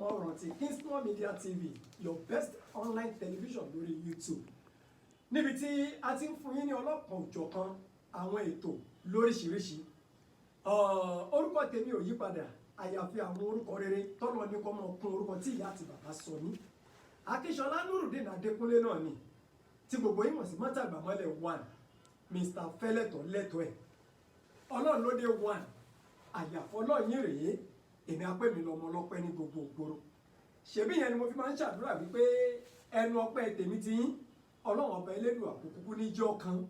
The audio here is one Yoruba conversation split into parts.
Móhùnmáwòrán ti Kingston Media TV, your best online television lórí YouTube, níbi tí a ti ń fún yín ní ọlọ́kan òjọ̀kan àwọn ètò lóríṣiríṣi. Orúkọ tèmi ò yí padà, àyàfi àwọn orúkọ rere tọ́lọ́ ní kọ́ mọ́ kún orúkọ tí ìyá àti bàbá sọ ní. Akíṣọlá Nurudeen Adékúnlé náà ni, tí gbogbo yín mọ̀ sí Mọ́tàgbàmọ́lẹ̀ one, Mr Fẹ́lẹ́tọ̀ lẹ́tọ̀ ẹ̀, Ọlọ́run ló dé one, àyàfọ́ lọ́yìn rèé. Èmi apẹ́ mi lọ́mọ ọlọ́pẹ́ ní gbogbo ògbóró. Ṣebí yẹn ni mo fi máa ń ṣàdúrà wípé ẹnu ọpẹ́ tèmi ti yín, Ọlọ́run ọba Elédùà kúkú níjọ́ kan.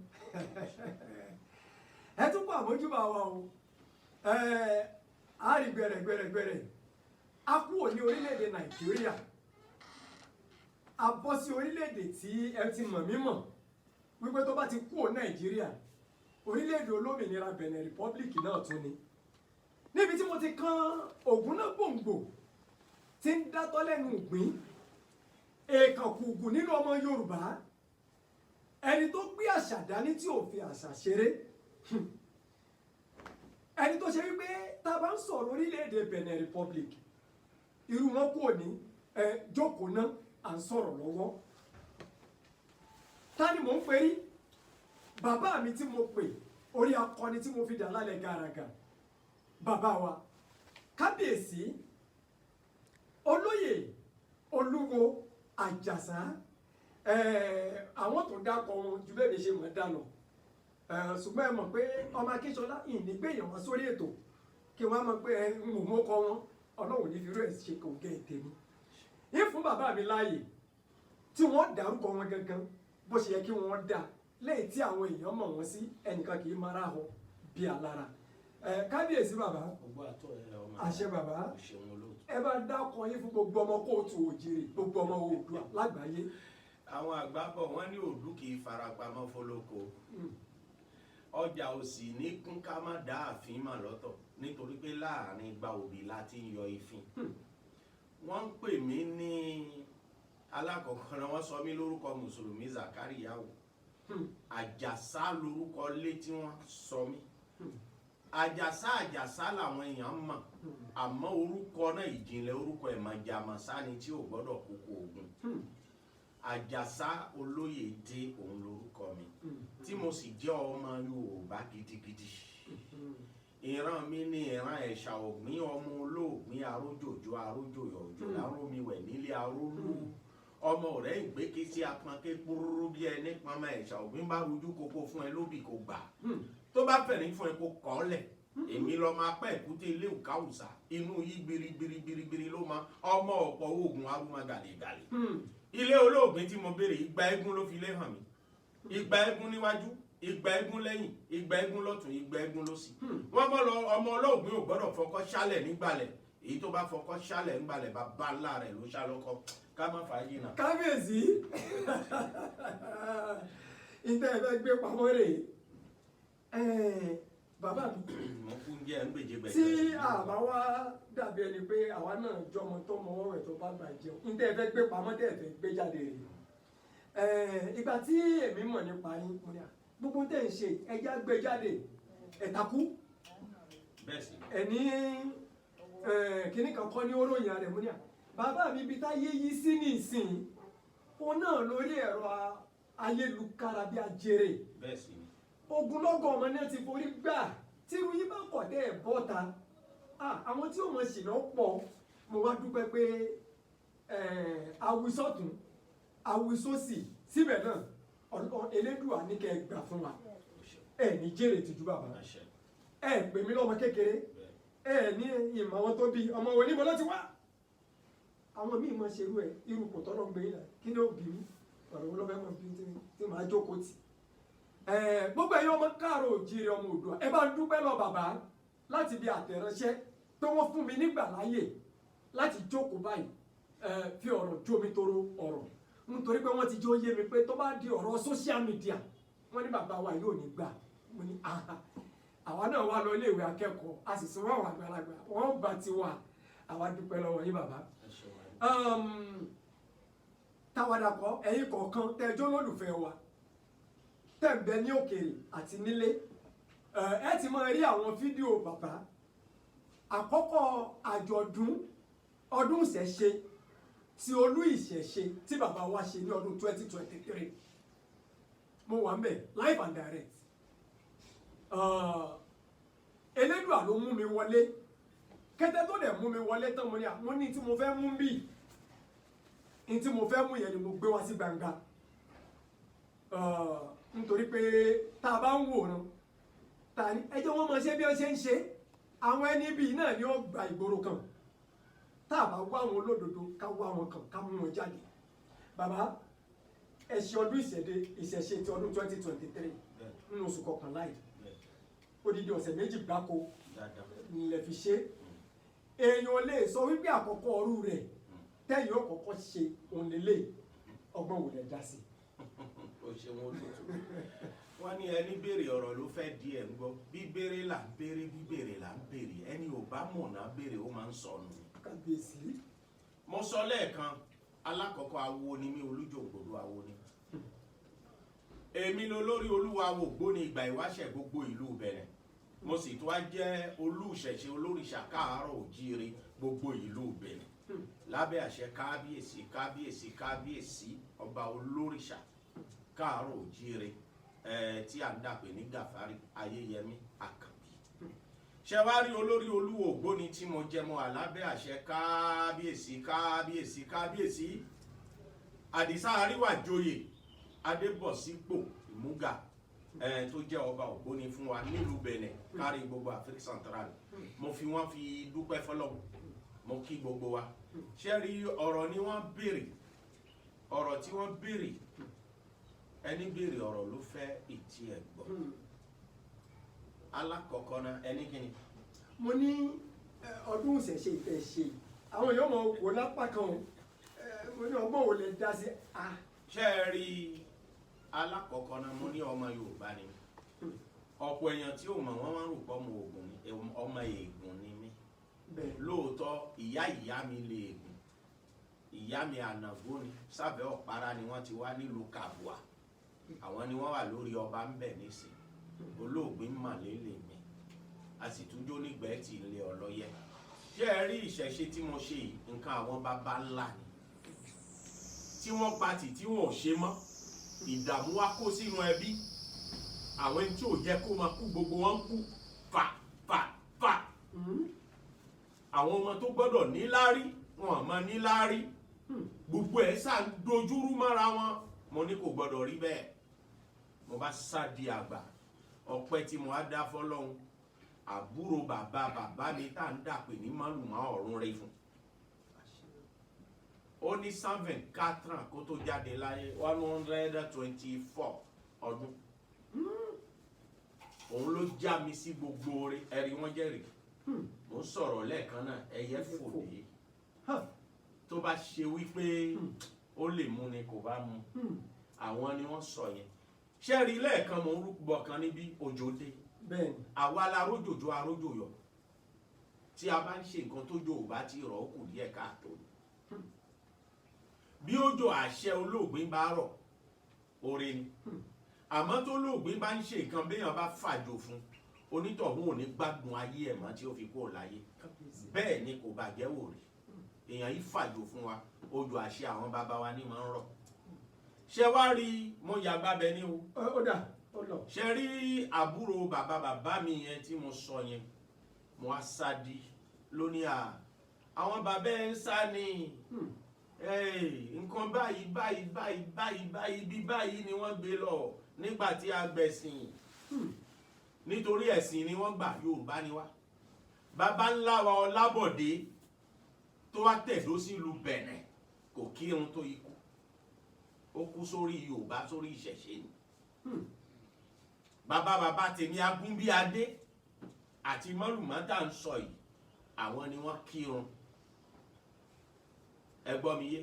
Ẹ tún kó àmójúbà wa o. Ẹ á rí gbẹrẹgbẹrẹgbẹrẹ, a kúrò ní orílẹ̀-èdè Nàìjíríà, a bọ́ sí orílẹ̀-èdè tí ẹ ti mọ̀ mí mọ̀ wípé tó bá ti kúrò Nàìjíríà, orílẹ̀-èdè olómìnira Benin Republic náà tún ni, níbi tí mo ti kan ògúnná gbòǹgbò tí ń dátọ́ lẹ́nu ìgbín, èèkàn kùgù nínú ọmọ Yorùbá, ẹni tó gbé àṣà dání tí ò fi àṣà ṣeré, ẹni tó ṣe wípé tá a bá ń sọ̀rọ̀ orílẹ̀-èdè Benin Republic, irú wọn kò ní ẹ jókòó ná, à ń sọ̀rọ̀ lọ́wọ́. Ta ni mò ń pè rí? Bàbá mi tí mo pè, orí akọni tí mo fi dà lálẹ́ gàràgà, bàbá wa Kábíyèsí Olóyè Olúwo Àjàsá. Àwọn tó dákọ wọn ju bẹ́ẹ̀ mi ṣe mọ̀ dá lọ, ṣùgbọ́n ẹ mọ̀ pé ọmọ Akínsọlá ìní gbé èèyàn wá sórí ètò kí wọ́n á mọ̀ pé ń wò mọ́ kọ́ wọn. Ọlọ́run ní fi rú ẹ̀ ṣe kò gẹ́ tèmi yín. Fún bàbá mi láàyè tí wọ́n dárúkọ wọn gangan bó ṣe yẹ kí wọ́n dá lẹ́yìn tí àwọn èèyàn mọ̀ wọ́n sí. Ẹnìkan kì í mara họ bí alára. Kábíyèsí bàbá. Ọgbọ́n àtọ̀ ẹ ọmọ. Àṣẹ bàbá. Ṣeun olóòtú. Ẹ bá dákọ yín fún gbogbo ọmọ káàárọ̀ oòjíire, gbogbo ọmọ Oòduà lágbàáyé. Àwọn àgbà bọ̀, wọ́n ní òdú kì í farapamọ́ fọlọ́kọ, ọjà òsì ní kún ká má dá ààfin mà lọ́tọ̀, nítorí pé láàrin igba òbí la ti ń yọ ìfín. Wọ́n ń pè mí ní alákọ̀ọ́kọ́ náà, wọ́n sọ mí lórúkọ mùsùlùmí Zakariyahu. Àjàsá lórúkọ lé tí wọ́n sọ mí. Àjàsá, Àjàsá làwọn èèyàn mọ̀, àmọ́ orúkọ náà, ìjìnlẹ̀ orúkọ ẹ̀ mọ̀jàmọ̀sá ni tí ò gbọ́dọ̀ kókó ogun. Àjàsá Olóyèdé òun lórúkọ mi, tí mo sì jẹ́ ọmọ Yorùbá gidigidi. Ìran mi ní ìran ẹ̀ṣà ògbín, ọmọ olóògbín arójòjò, arójòyòjò lárómiwẹ̀ nílé arólú, ọmọ rẹ̀ ìgbéké sí apọnké kúrúrú bí ẹni pọnmọ. Ẹ̀ṣà ògbín bá rújú kókó fún ẹ lóbì kò gbà, tó bá fẹ̀rín fún ẹ kó kọ́ ọ́ lẹ̀. Èmi lọ máa pẹ́ èkúté ilé òkàwùsà inú yí gbirigbirigbirigbiri ló ma ọmọ ọ̀pọ̀ oògùn arúmọ gàlégàlé. Ilé olóògbé tí mo béèrè, igba eégún ló fi lé hàn mí, igba eégún níwájú, igba eégún lẹ́yìn, igba eégún lọ́tún, igba eégún lósì. Wọ́n mọ̀ lọ ọmọ olóògbé ò gbọ́dọ̀ fọkọ́ ṣálẹ̀ nígbàlẹ̀. Èyí tó bá fọkọ́ ṣálẹ̀ nígbàlẹ̀, bàbá ńlá rẹ̀ ló ṣálọ́kọ́. Ká má fàájì náà. Kábíyèsí, ìtẹ́ ẹ fẹ́ gbé pamọ́ rèé, bàbá mi. Mo kú ń jẹ́ ń gbèjé gbẹ̀jẹ̀. Tí àbá wá dàbí ẹni pé àwa náà jọmọ tó mọ ọwọ́ rẹ̀ tó bá gbà jẹun, ìtẹ́ ẹ fẹ́ gbé pamọ́ tẹ́ ẹ fẹ́ gbé jáde rèé. Ìgbà tí èmi mọ̀ nípa yín, mo ní à gbogbo tẹ́ ń ṣe ẹja gbé jáde, ẹ̀takú. Bẹ́ẹ̀ sì. Ẹni kínní kan kọ́ ní oróyìn rẹ̀. Mo ní à bàbá mi, ibi táyé yí sí ní ìsìn òun náà lórí ẹ̀rọ ayélujára bí ajere. Bẹ́ẹ̀ sì ni. Ogunlọ́gọ̀ ọmọ náà ti forí gbà tí irú yín bá kọ̀ tẹ́ ẹ̀ bọ́ta. Àwọn tí ó mọ̀ ṣìnà pọ̀. Mo wá dúpẹ́ pé awisọ́tún awisọ́sì síbẹ̀ náà, Elédùà ní kẹ́ ẹ gbà fún wa. Ẹ ní jèrè tìjú bàbá. Àṣẹ. Ẹ pè mí lọ́mọ kékeré. Bẹ́ẹ̀. Ẹ ní ìmọ̀ àwọn tó bí ọmọ wo níbo ló ti wá. Àwọn míì máa ṣerú ẹ, irú kò tọ́lọ́ gbé yín là kí ni ó bí mi, ọ̀rọ̀ wo ló fẹ́ mọ̀ bí tí màá jókòó tì. Gbogbo ẹ̀yin ọmọ káàárọ̀ òjíire, ọmọ Oòduà, ẹ bá ń dúpẹ́ lọ bàbá láti bí àtẹ̀ránṣẹ́ pé wọ́n fún mi nígbà láàyè láti jókòó báyìí fi ọ̀rọ̀ jómi toro ọ̀rọ̀, nítorí pé wọ́n ti jó yé mi pé tó bá di ọ̀rọ̀ social media, wọ́n ní bàbá wa yóò ní gbà. Mo ní aha, àwa náà wà lọ iléèwé akẹ́kọ̀ọ́, a sì sọ àwọn àgbàlagbà wọ́n bá ti wà. Àwa dúpẹ́ lọ́wọ́ yín, bàbá. Ẹ ṣeun. Táwàdà kọ́, ẹ̀yin kọ̀ọ̀kan tẹ́jọ́ lólùfẹ́ wa tẹ̀ ń bẹ ní òkèèrè àti nílé, ẹ ti máa rí àwọn fídíò bàbá àkọ́kọ́ àjọ̀dún. Ọdún ìṣẹ̀ṣe tí olú ìṣẹ̀ṣe tí bàbá wa ṣe ní ọdún 2023, mo wà ńbẹ̀ live and direct. Elédùà ló mú mi wọlé. Kété tó dẹ̀ mú mi wọlé tán, mo ní àwọn ní tí mo fẹ́ mú bí ní tí mo fẹ́ mú yẹn ni mo gbé wá sí gbangba. Nítorí pé tá a bá ń wòran, ta ni ẹ jẹ́ wọ́n máa ṣe bí wọ́n ṣe ń ṣe, àwọn ẹni bíi náà ni ó gba ìgboro kan. Tá a bá wá àwọn olódodo, ká wá wọn kàn, ká mú wọn jáde. Bàbá, ẹ ṣe ọdún ìṣẹ̀ṣe ti ọdún 2023 nínú oṣù kọkànlá yìí, odidi ọ̀sẹ̀ 2 gbáko lẹ fi ṣe. Èèyàn lè sọ wípé àkọ́kọ́ ọrú rẹ̀ tẹ́yìn ó kọ́kọ́ ṣe òun lélẹ̀. Ọgbọ́n wò lẹ dá sí? O ṣeun, olóòtú. Wọ́n ní ẹni béèrè ọ̀rọ̀ ló fẹ́ di ẹ̀ ń gbọ́. Bí béèrè là ń béèrè, bí béèrè là ń béèrè, ẹni ò bá mọ̀nà béèrè, ó máa ń sọnù ni. Kábíyèsí. Mo sọ lẹ́ẹ̀kan, alákọ̀ọ́kọ́, awo ni mí, olújòǹgbòdo awo ni èmi, lolórí olúwa wo Ògbóni ìgbà ìwáṣẹ̀ gbogbo ìlú Bẹ̀nẹ̀. Mo sì tún wá jẹ́ olúṣẹ̀ṣe, olórìṣà káàárọ̀ òjíire gbogbo ìlú Bẹ̀nẹ̀, lábẹ́ àṣẹ kábíyèsí, kábíyèsí, kábíyèsí, ọba olórìṣà káàárọ̀ òjíire tí à ń dàpè ní Gàfárì Ayéyẹmí Àkànbí. Ṣe wá rí olórí olúwo Ògbóni tí mo jẹ mọ́ àlábẹ́ àṣẹ kábíyèsí, kábíyèsí, kábíyèsí Àdìsá Àríwájòyè Adébọ̀sípò Ìmúgà tó jẹ́ ọba Ògbóni fún wa nílùú Bẹ̀nẹ̀, kárí gbogbo Afrique Centrale. Mo fi wọ́n fi dúpẹ́ fọlọ́run. Mo kí gbogbo wa. Ṣe rí, ọ̀rọ̀ ni wọ́n béèrè, ọ̀rọ̀ tí wọ́n béèrè, ẹni béèrè ọ̀rọ̀ ló fẹ́ ìtì ẹ̀ gbọ́. Alákọ̀ọ́kọ́ náà, ẹni kí ni? Mo ní ọdún ìṣẹ̀ṣe ìfẹ́ ṣe, àwọn èèyàn mọ̀ wò lápá kan o. Mo ní ọgbọ́n wo lẹ dá sí a? Ṣé ẹ rí, alákọ̀ọ́kọ́ náà, mo ní ọmọ Yorùbá ni mí. Ọ̀pọ̀ èèyàn tí ò mọ̀, wọ́n máa ń rò pé ọmọ Ògùn ni, ọmọ Ègùn ni mí. Lóòótọ́, ìyá ìyá mi lè Ègùn, ìyá mi ànàgó ni, sábẹ́ Ọ̀pára ni wọ́n ti wá nílùú Kàbùà. Àwọn ni wọ́n wà lórí ọba ń bẹ̀ nísìn. Olóògbé màlélè mi, a sì tún jó nígbẹ́ tí ilé ọlọ́yẹ. Ṣé ẹ rí ìṣẹ̀ṣe tí mo ṣe yìí, nǹkan àwọn baba ńlá ni tí wọ́n pa tì, tí wọ́n ò ṣe mọ́. Ìdààmú wa kó sínú ẹbí. Àwọn ẹni tí ò yẹ kó máa kú, gbogbo wọn ń kú fà fà fà. Àwọn ọmọ tó gbọ́dọ̀ níláárí, wọn ò mọ níláárí. Gbogbo ẹ̀ sá ń dojúrú mọ́ra wọn. Mo ní kò gbọ́dọ̀ rí bẹ́ẹ̀. Mo bá sá di àgbà. Ọpẹ́ tí mo á dá fọ́lọ́hun, àbúrò bàbá bàbá mi tá à ń dàpè ní málùmá ọ̀run rẹ fún, ó ní 124 ans kó tó jáde láyé, 124 ọdún. Òun ló já mi sí gbogbo oore. Ẹ̀rí wọn jẹ́rìí. Mo ń sọ̀rọ̀ lẹ́ẹ̀kan náà, ẹyẹ fò dé. Tó bá ṣe wípé ó lè mú ni, kò bá mú. Àwọn ni wọ́n sọ yẹn. Ṣé rí, lẹ́ẹ̀kan mo ń rúbọ kan níbí, òjò dé. Àwa la rójòjò arójòyọ̀. Tí a bá ń ṣe nǹkan tó jò ò bá ti rọ̀, ó kù díẹ̀ káàtó. Bí òjò àṣẹ olóògbé bá rọ̀, oore ni. Àmọ́ tó olóògbé bá ń ṣe nǹkan, béèyàn bá fàjò fún onítọ̀hún, ò ní gbádùn ayé ẹ̀ mọ́ tí ó fi kúrò láyé. Bẹ́ẹ̀ ni kò bàjẹ́ wò rí. Èèyàn yìí fàjò fún wa, òjò àṣẹ àwọn bàbá wa ní máa ń rọ̀. Ṣé wá rí, mo yàgbá bẹ ní o. Ó dà, ó lọ. Ṣe rí àbúrò bàbá bàbá mi yẹn tí mo sọ yẹn, mo á sádi lónìí à àwọn bàbá ẹ ń sá ni. Nǹkan báyìí báyìí báyìí báyìí báyìí bí báyìí ni wọ́n gbé lọ nígbà tí a gbẹ̀sìn. Nítorí ẹ̀sìn ni wọ́n gbà. Yorùbá ni wá. Bàbá ńlá wa Ọlábọ̀dé tó wá tẹ̀dó sílùú Bẹ̀nẹ̀, kò kírun tó ikú, ó kú sórí Yorùbá, sórí ìṣẹ̀ṣe ni. Bàbá bàbá tèmi Agúnbíadé àti mọ́lùmọ́tà ń sọ yìí, àwọn ni wọ́n kírun. Ẹ gbọ́ mi yé?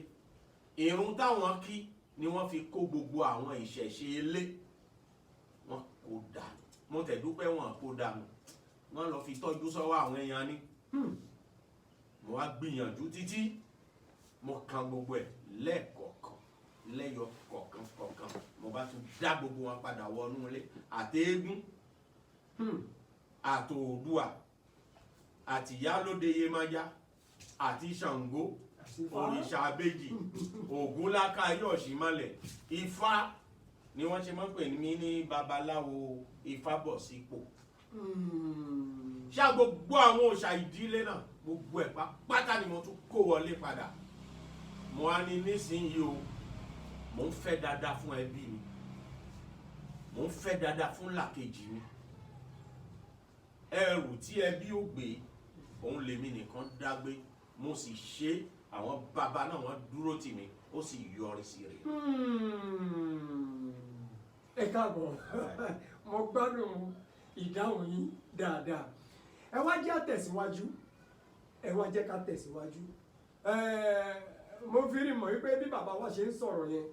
Ìrun táwọn kí ni wọ́n fi kó gbogbo àwọn ìṣẹ̀ṣe ilé wọn kó dànù. Mo tẹ̀dúpẹ́, wọn kó dànù, wọ́n lọ fi tọ́jú sọ́wọ́ àwọn èèyàn ni. Mo wá gbìyànjú títí, mo kan gbogbo ẹ̀ lẹ́ẹ̀kọ̀ọ̀kan, lẹ́yọ kọ̀ọ̀kan kọ̀ọ̀kan. Mo bá tún dá gbogbo wọn padà wọnú ilé, àtẹ́gùn, àtòòdùà, àtìyálóde Yemọja. Àti Ṣàngó, Àti Ifá. òrìṣà abéjì, Ògún lákàyọ̀ṣímọ́lẹ̀, Ifá ni wọ́n ṣe máa ń pè mí ní babaláwo Ifá bọ̀ sípò. Ṣá gbogbo àwọn òòṣà ìdílé náà, gbogbo ẹ̀ pátá ni mo tún kó wọlé padà. Mo á ní nísìnyí o, mo ń fẹ́ dáadáa fún ẹbí mi, mo ń fẹ́ dáadáa fún làkejì mi. Ẹrù tí ẹbí ò gbé, òun lèmi nìkan dágbé. Mo sì ṣe, àwọn bàbá náà wọ́n dúró tì mí, ó sì yọrí sí rẹ̀. Ẹ káàbọ̀, mo gbádùn ìdáhùn yín dáadáa. Ẹ wá jẹ́ àtẹ̀síwájú, ẹ wá jẹ́ ká tẹ̀síwájú. Mo fi rí mọ̀ wípé bí bàbá wa ṣe ń sọ̀rọ̀ yẹn,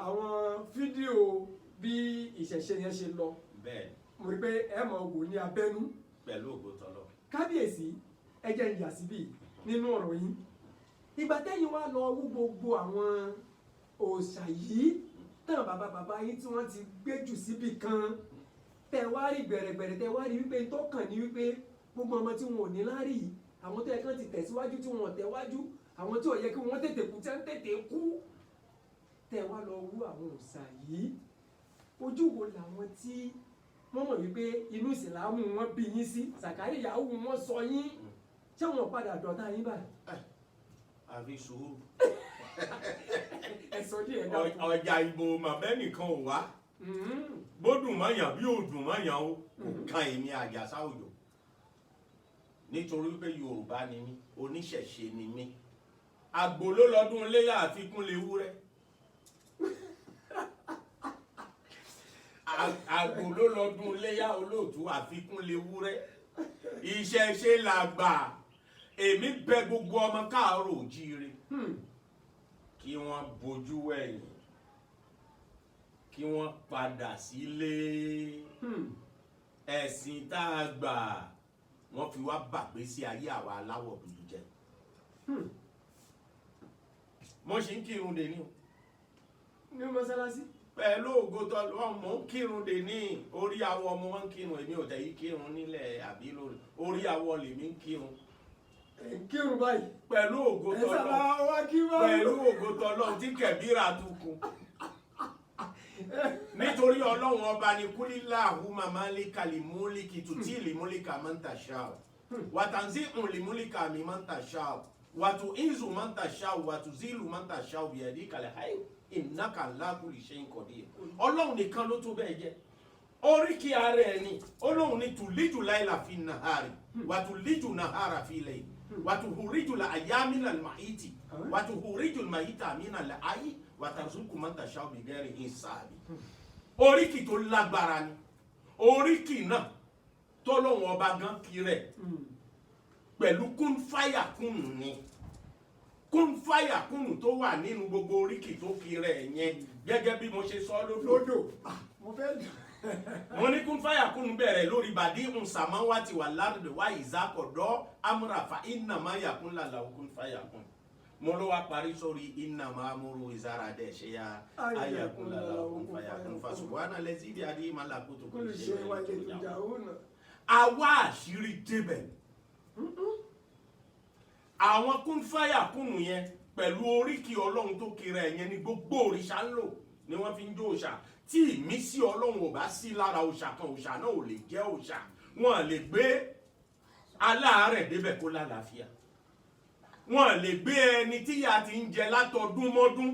àwọn fídíò bí ìṣẹ̀ṣe yẹn ṣe lọ, mo rí pé ẹ mọ̀ wò ní abẹ́nú. Pẹ̀lú ògo tọ́lọ́. Kábíyèsí, ẹ jẹ́ n yà síbí nínú ọ̀rọ̀ yín. Ìgbà tẹ́yìn wá lọ wú gbogbo àwọn òòṣà yìí tán, bàbá bàbá yín tí wọ́n ti gbé jù síbì kan, tẹ́ wá rí gbẹ̀rẹ̀gbẹ̀rẹ̀, tẹ́ wá rí wípé tó kàn ní wípé gbogbo ọmọ tí wọn ò ní láárí yìí, àwọn tó yẹ kán ti tẹ̀síwájú tí wọn ò tẹ̀wájú, àwọn tí ò yẹ kí wọ́n tètè kú tí wọ́n tètè kú, tẹ́ wá lọ wú àwọn òòṣà yìí, ojú wo làwọn tí wọ́n mọ̀ wípé inú ìsìlámù wọn bí yín sí, Sàkáríyàwó wọn sọ yín, ṣé wọn padà dọ̀tá yín báyìí? Àfi sùúrù. Ẹ sọ díẹ̀ dákun. Ọjà ìbò màbẹ́ nìkan ò wá. Bódùn mọ́yàn bí òdùn mọ́yàn o, kò kan èmi Àjàsá Òjò, nítorí pé Yorùbá ni mí, oníṣẹ̀ṣe ni mí. Àgbò ló lọ́dún léyà, àfikún léwúrẹ́. Àgbò ló lọ́dún léyà, olóòtú, àfikún léwúrẹ́. Ìṣẹ̀ṣe làgbà. Èmi bẹ̀ gbogbo ọmọ káàárọ̀ òjíire kí wọ́n bojú wẹ̀yìn, kí wọ́n padà sílé. Ẹ̀sìn tá a gbà, wọ́n fi wá bàgbé sí ayé àwa aláwọ̀ dúdú jẹ́. Mo ṣì ń kírun dè ní o. Ní mọ́sálásí. Pẹ̀lú ògo tọ́lọ́, mò ń kírun dè ní orí awọ. Mo máa ń kírun, èmi ò tẹ̀ yí kírun nílẹ̀ àbí lórí orí awọ lèmi ń kírun. Ẹ̀ ń kírun báyìí. Pẹ̀lú ògo Ẹ tọ́lọ́. sábà wá kí wá. Pẹ̀lú ògo tọ́lọ́ tí kẹ̀bíra tukun, nítorí Ọlọ́run Ọba ní kúlíláhu mamalika limúlíkì tutí limúlíkà man tasha wàtàǹzí limúlíkà mi man tasha wàtú ìzù man tasha wàtú zílù man tasha biyadi kalẹ̀ hayi innaka ala kulli shay'in qadir. Ọlọ́run nìkan ló tó bẹ́ẹ̀ jẹ́ oríkì ara ẹ̀ ni. Ọlọ́run ní tùlíjù láìla fi nàhárì wàtú líjù nàhárà fi lẹ́yìn wàtú hùríjù la àyàmínà màhítì wàtú hùríjù màhítà mínà la ayé wàtàzùkù man tasha bighairi hisabi. Oríkì tó lágbára ni oríkì náà tọ́lọ́run Ọba gan kiri pẹ̀lú kún fáyà kún ni kún fáyà kún tó wà nínú gbogbo oríkì tó kiri ẹ̀ yẹn, gẹ́gẹ́ bí mo ṣe sọ lódò. Lódò. Ah, mo fẹ́ lò. Mo ní kún fáyà kún bẹ̀rẹ̀ lórí bàdí nsàmánwá ti wà lárúdẹ̀ wá ìzákọ̀dọ́ amúrafà ìnàmá yàkún làlà kún fáyà kún. Mo ló wá parí sórí ìnàmá amúrú ìzára dẹ̀ ṣe ya ayàkún làlà kún fáyà kún fasubuhana lẹ́sí ibi adé ìmàlàkùtù Kó lè ṣe wáyé ìjà òun náà. Àwa àṣírí débẹ̀ àwọn kún fáyà kúnnù yẹn pẹ̀lú oríkì Ọlọ́run tó kiri ẹ̀ yẹn ni gbogbo òrìṣà ń lò ni wọ́n fi ń jó òòṣà. Tí ìmísí Ọlọ́run ò bá sí lára òòṣà kan, òòṣà náà ò lè jẹ́ òòṣà. Wọn lè gbé aláàárẹ̀ débẹ̀ kó lálàáfíà, wọn lè gbé ẹni tíyà ti ń jẹ látọdún mọ́dún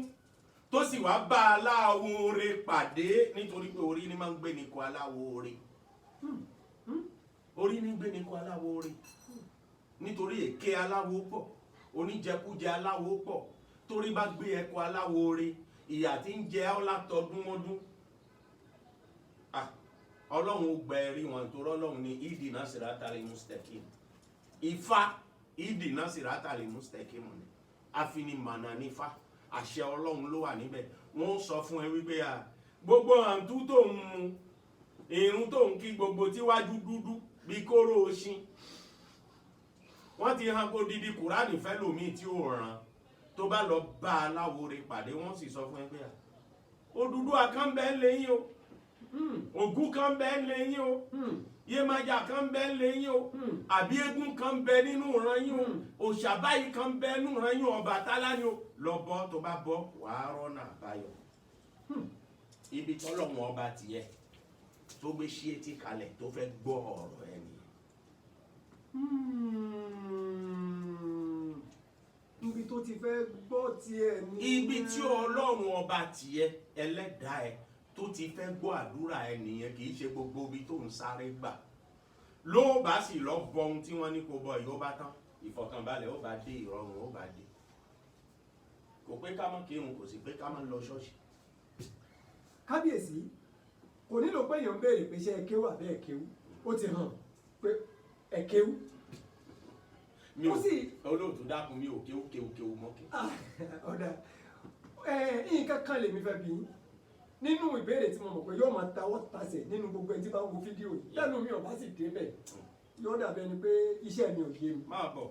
tó sì wá bá aláwo ore pàdé, nítorí pé orí ni máa ń gbé ní kó aláwo ore, orí ní gbé ní kó aláwo ore, nítorí èké aláwo pọ̀, oníjẹkújẹ aláwo pọ̀. Torí bá gbé ẹkọ aláwo ore, ìyà tí ń jẹ ọ́ látọdún mọ́dún. Ah, Ọlọ́run ó gba ẹ̀rí wọn, torí Ọlọ́run ní ìdìnnà siratal mustaqim. Ifá ìdìnnà siratal mustaqim ni afinimànà nífà. Àṣẹ Ọlọ́run ló wà níbẹ̀. Wọ́n sọ fún ẹ wípé à gbogbo àǹtú tó ń mu, irun tó ń kí, gbogbo tíwájú dúdú bí kóró oṣin, wọ́n ti hàn kó didi Kùránì fẹ́ lòmíì tí ó ràn tó bá lọ bá aláwòrè pàdé, wọ́n sì sọ fún ẹ pé à Odùduwà kan bẹ́ẹ̀ lẹ́yìn o, Ògún kan bẹ́ẹ̀ lẹ́yìn o. Yemọja kan bẹ ń lé yín o, àbí eégún kan bẹ nínú ìran yín o, òòṣà báyìí kan bẹ nínú ìran yín o, Ọbàtálá ni o. Lọ bọ́, tó bá bọ́, wàá rọ́nà àbáyọ. Ibi tọ́lọ́run ọba tiẹ̀ tó gbé sí etí kalẹ̀ tó fẹ́ gbọ́ ọ̀rọ̀ ẹ nìyẹn. Ibi tó ti fẹ́ gbọ́ tiẹ̀ ni. Ibi tí Ọlọ́run ọba tiẹ̀, ẹlẹ́dàá ẹ, tó ti fẹ́ gbọ́ àdúrà ẹ nìyẹn. Kì í ṣe gbogbo ibi tó ń sáré gbà ló bá sì lọ bọ ohun tí wọ́n ní kó bọ yìí, ó bá tán, ìfọ̀kànbalẹ̀ ó bá dé, ìrọ̀rùn ó bá dé. Kò pé ká má kírun, kò sì pé ká má lọ ṣọ́ọ̀ṣì. Kábíyèsí, kò nílò pé èèyàn ń béèrè pé ṣé ẹ kéwú àbẹ́ ẹ kéwú. Ó ti hàn pé ẹ kéwú. Mi ò Ó sì- Olóòtú, dákun, mi ò kéwú kéwú kéwú mọ́ kéwú. Ah, ọ̀dà ẹ̀, nǹkan kan lèmi fẹ́ bi yín nínú ìbéèrè tí mo mọ̀ pé yóò máa tawọ́ tasẹ̀ nínú gbogbo ẹni tí bá ń wo fídíò yìí. Lẹ́nu mi ò bá sì débẹ̀, yóò dàbí ẹni pé iṣẹ́ mi ò yé mi. Máa bọ̀.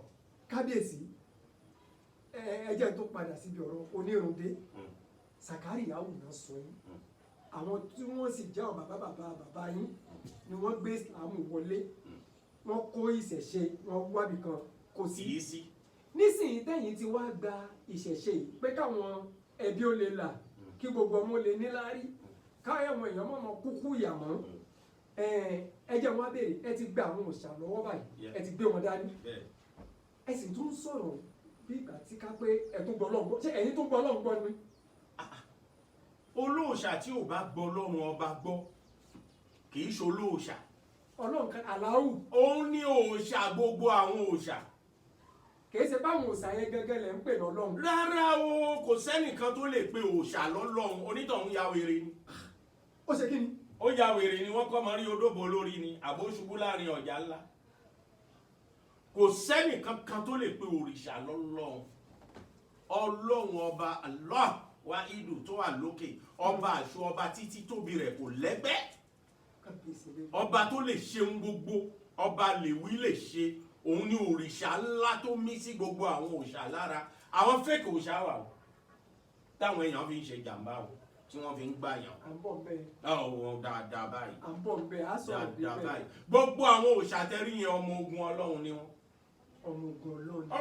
Kábíyèsí, ẹ jẹ́ n tó padà síbi ọ̀rọ̀ onírúndé. Sàkárìyáwù náà sọ yín. Àwọn tí wọ́n sì jẹ́ àwọn bàbá bàbá bàbá yín ni wọ́n gbé Ìsìlámù wọlé, wọ́n kó ìṣẹ̀ṣe wọn wábì kan kò sí. Kì í sí. Nísìnyí tẹ̀yìn ti wá gba ìṣẹ̀ṣe yìí pé káwọn ẹbí ó lè là, kí gbogbo ọmọ lè níláárí, káwọn èèyàn mọ̀mọ́ kúkú ìyà mọ́. Ẹ jẹ́ wọn á béèrè, ẹ ti gba àwọn òòṣà lọ́wọ́ báyìí, ẹ ti gbé wọn dání, Bẹ́ẹ̀. ẹ sì tún sọ̀rọ̀ bí ìgbà tí ká pé ẹ tún gbọ́ Ọlọ́run gbọ́. Ṣé ẹ̀yin tún gbọ́ Ọlọ́run gbọ́ ni? Olóòṣà tí ò bá gbọ́ Ọlọ́run ọba gbọ́ kì í ṣe olóòṣà. Ọlọ́run kan, Aláwù. Òun ní òòṣà gbogbo àwọn òòṣà. Kìí ṣe báwọn òòṣà yẹn gẹ́gẹ́ lẹ̀ ń pè lọ́lọ́run? Rárá o, kò sẹ́nìkan tó lè pe òòṣà lọ́lọ́run. Onítọ̀hún ya wèrè ni. Ó ṣe kí ni? Ó ya wèrè ni. Wọ́n kọ́ mọ rí odóbo lórí ni, àbó ṣubú láàrin ọjà ńlá. Kò sẹ́nìkan kan tó lè pe òrìṣà lọ́lọ́run. Ọlọ́run ọba Allah wa idu tó wà lókè, ọba àṣọ, ọba títí tóbi rẹ̀ kò lẹ́gbẹ́, Kábíyèsí lè. ọba tó lè ṣeun gbogbo, ọba lèwí lè ṣe, òun ni òrìṣà ńlá tó mí sí gbogbo àwọn òòṣà lára. Àwọn fake òòṣà wà o, táwọn èèyàn fi ń ṣe jàǹbá o, tí wọ́n fi ń gbàyàn. À ń bọ̀ ń bẹ́ẹ̀. Ọ̀hún dáadáa báyìí. À ń bọ̀ ń bẹ́ẹ̀, á sọ̀rọ̀ Dáadáa débẹ̀. báyìí, gbogbo àwọn òòṣà tẹ́rí yẹn, ọmọ ogun Ọlọ́run ni wọ́n. Ọmọ ogun Ọlọ́run ni.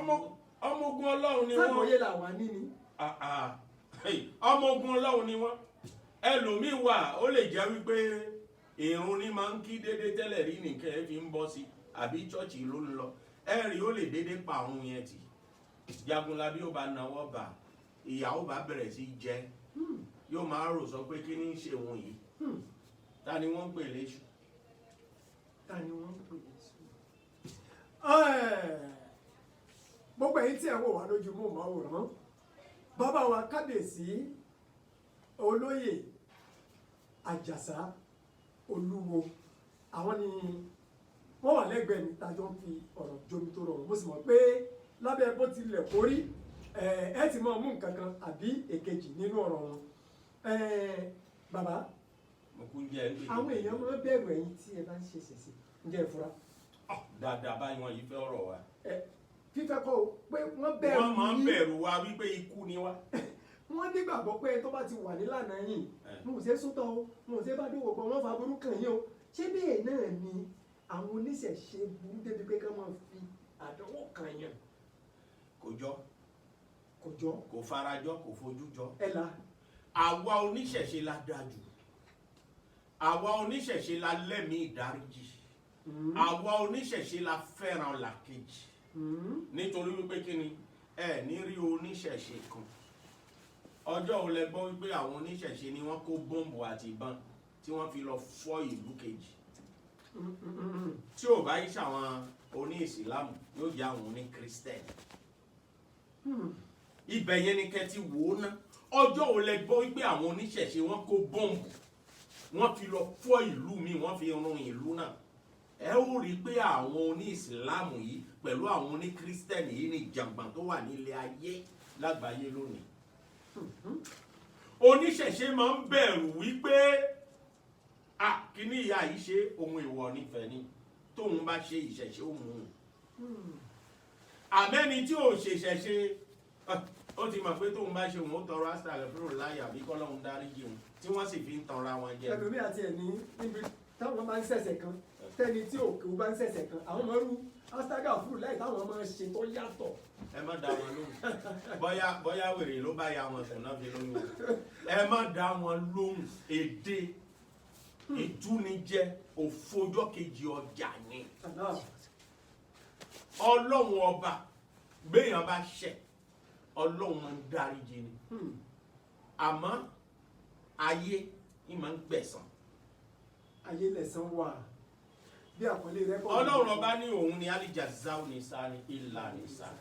Ọmọ ogun Ọlọ́run ni wọ́n. Ságbọ̀yé là wà níní. Ah, ah. Hey, ọmọ ogun Ọlọ́run ni wọ́n. Ẹlòmíín wà, ó lè jẹ́ wípé ìrun ní máa ń kí déédéé tẹ́lẹ̀ rí, nìkan ẹ fi ń bọ́ sí, àbí chọ́ọ̀chì ló ń lọ, ẹ rí, ó lè déédéé pa òun yẹn tì. Jagunlabi ó bá nawọ́ bà, ìyàwó bá bẹ̀rẹ̀ sí jẹ, yóò máa rò sọ pé kí ní í ṣe òun yìí? Ta ni wọ́n ń pè léṣù? Ta ni wọ́n ń pè léṣù? Gbogbo ẹ̀yin tí ẹ wò wá lójú móhùnmáwòrán, bàbá wa kábíyèsí olóyè Àjàsá Olúwo, àwọn ni wọ́n wà lẹ́gbẹ̀ẹ́ mi tájọ́ ń fi ọ̀rọ̀ jomi tó rọrùn. Mo sì mọ̀ pé lábẹ́ bó tilẹ̀ kórí, ẹ ti máa mú nǹkan kan àbí èkejì nínú ọ̀rọ̀ wọn. Bàbá, Mo kú jẹ́ ń pè. àwọn èèyàn máa ń bẹ̀rù ẹ̀yin tí ẹ bá ń ṣe ṣẹ̀ṣẹ̀. Ǹjẹ́ ẹ fura? Dáadáa báyìí, wọn yìí fẹ́ ọ̀rọ̀ wa. Ẹ fífẹ́ kọ́ o, pé wọ́n bẹ̀rù Wọ́n máa ń yín. bẹ̀rù wa wípé ikú ni wá. Wọ́n nígbàgbọ́ pé tó bá ti wà nílànà yìí, wọn ò ṣe sótọ́ o, wọn ò ṣe bá dòwò pọ̀, wọ́n fa burú kàn yín o. Ṣé bẹ́ẹ̀ náà ni àwọn oníṣẹ̀ṣe burú débi pé ká máa fi àdánwò kàn yàn? Kò jọ. Kò jọ. Kò farajọ, kò fojú jọ. Ẹ la. Àwa oníṣẹ̀ṣe la dáa jù. Àwa oníṣẹ̀ṣe la lẹ́mìí ìdáríjì. Àwa oníṣẹ̀ṣe la fẹ́ràn làkejì. Nítorí wípé kí ni? Ẹ ní rí oníṣẹ̀ṣe kan, ọjọ́ òun lẹ gbọ́ wípé àwọn oníṣẹ̀ṣe ni wọ́n kó bọ́ǹbù àti ìbọn tí wọ́n fi lọ fọ́ ìlú kejì? Tí ò bá yí ṣàwọn oní ìsìlámù, yóò jẹ́ àwọn oní kírísítẹ́nì. Ibẹ̀ yẹn ni kẹ́ ti wò ó ná. Ọjọ́ òun lẹ gbọ́ wípé àwọn oníṣẹ̀ṣe wọ́n kó bọ́ǹbù, wọ́n fi lọ fọ́ ìlú mi, wọ́n fi run ìlú náà? Ẹ ó rí i pé àwọn oní ìsìlámù yìí pẹ̀lú àwọn oní kírísítẹ́nì yìí ní ìjàngbọ̀n tó wà nílé ayé lágbàáyé lónìí. Oníṣẹ̀ṣe máa ń bẹ̀rù wípé a kíní ìyá yìí ṣe ohun ìwọ̀ nífẹ̀ẹ́ ni, tóun bá ṣe ìṣẹ̀ṣe, ó mú un. Àmẹ́ni tí ò ṣe ìṣẹ̀ṣe, ó ti mọ̀ pé tóun bá ṣe, òun ó tọrọ astagfirullah láyà àbí kọ́lọ́hún dáríjì òun, tí wọ́n sì fi ń tanra wọn jẹ. Ẹlòmíì àti ẹ̀ ní níbi táwọn máa ń ṣẹ̀ṣẹ̀ kan. Tẹ́ni tí òkè ó bá ń ṣẹ̀ṣẹ̀ kan, àwọn ọmọ rú astaga fúru láì táwọn máa ń ṣe tó yàtọ̀. Ẹ má dá wọn lóhùn. Bóyá bóyá wèrè ló bá ya wọn sùn náà fi lóyún o. Ẹ má dá wọn lóhùn. Èdè ìtúnijẹ òfojọ́ kejì ọjà ni. Allah. Ọlọ́run Ọba, gbéyàn bá ṣẹ̀, Ọlọ́run máa ń dáríjì ni. Àmọ́ ayé ni máa ń gbẹ̀san. Ayé lẹ̀san wà bí àkọlé rẹ́kọ̀dù. Ọlọ́run Ọba ní òun ni alijazau ní sáré ìlà ní sáré.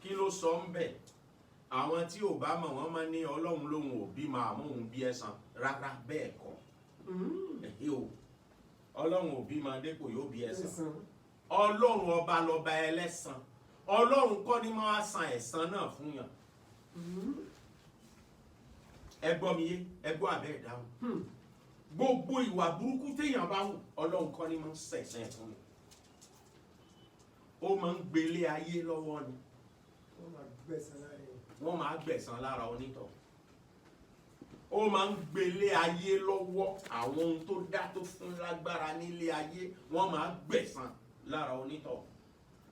Kí ló sọ ń bẹ̀? Àwọn tí ò bá mọ̀, wọ́n máa ní Ọlọ́run lòun ò bí máa mú òun bí ẹ̀san. Rárá, bẹ́ẹ̀ kọ́. Ẹ̀hẹ́ o, Ọlọ́run ò bí máa dépò yóò bí ẹ̀san. Ẹ̀san. Ọlọ́run Ọba lọ́ba ẹlẹ́san. Ọlọ́run kọ́ ni máa san ẹ̀san náà fún yàn. Ẹ gbọ́ mi yé? Ẹ gbọ́ àbẹ́ ìdáhùn? Gbogbo ìwà burúkú téèyàn bá wù, Ọlọ́run kọ́ ni máa ń sẹ̀sẹ̀ fún mi. Ó máa ń gbélé ayé lọ́wọ́ ni. Wọ́n máa gbẹ̀san lára ẹ̀. Wọ́n máa gbẹ̀san lára onítọ̀. Ó máa ń gbélé ayé lọ́wọ́. Àwọn ohun tó dá, tó fún lágbára nílé ayé, wọ́n máa gbẹ̀san lára onítọ̀.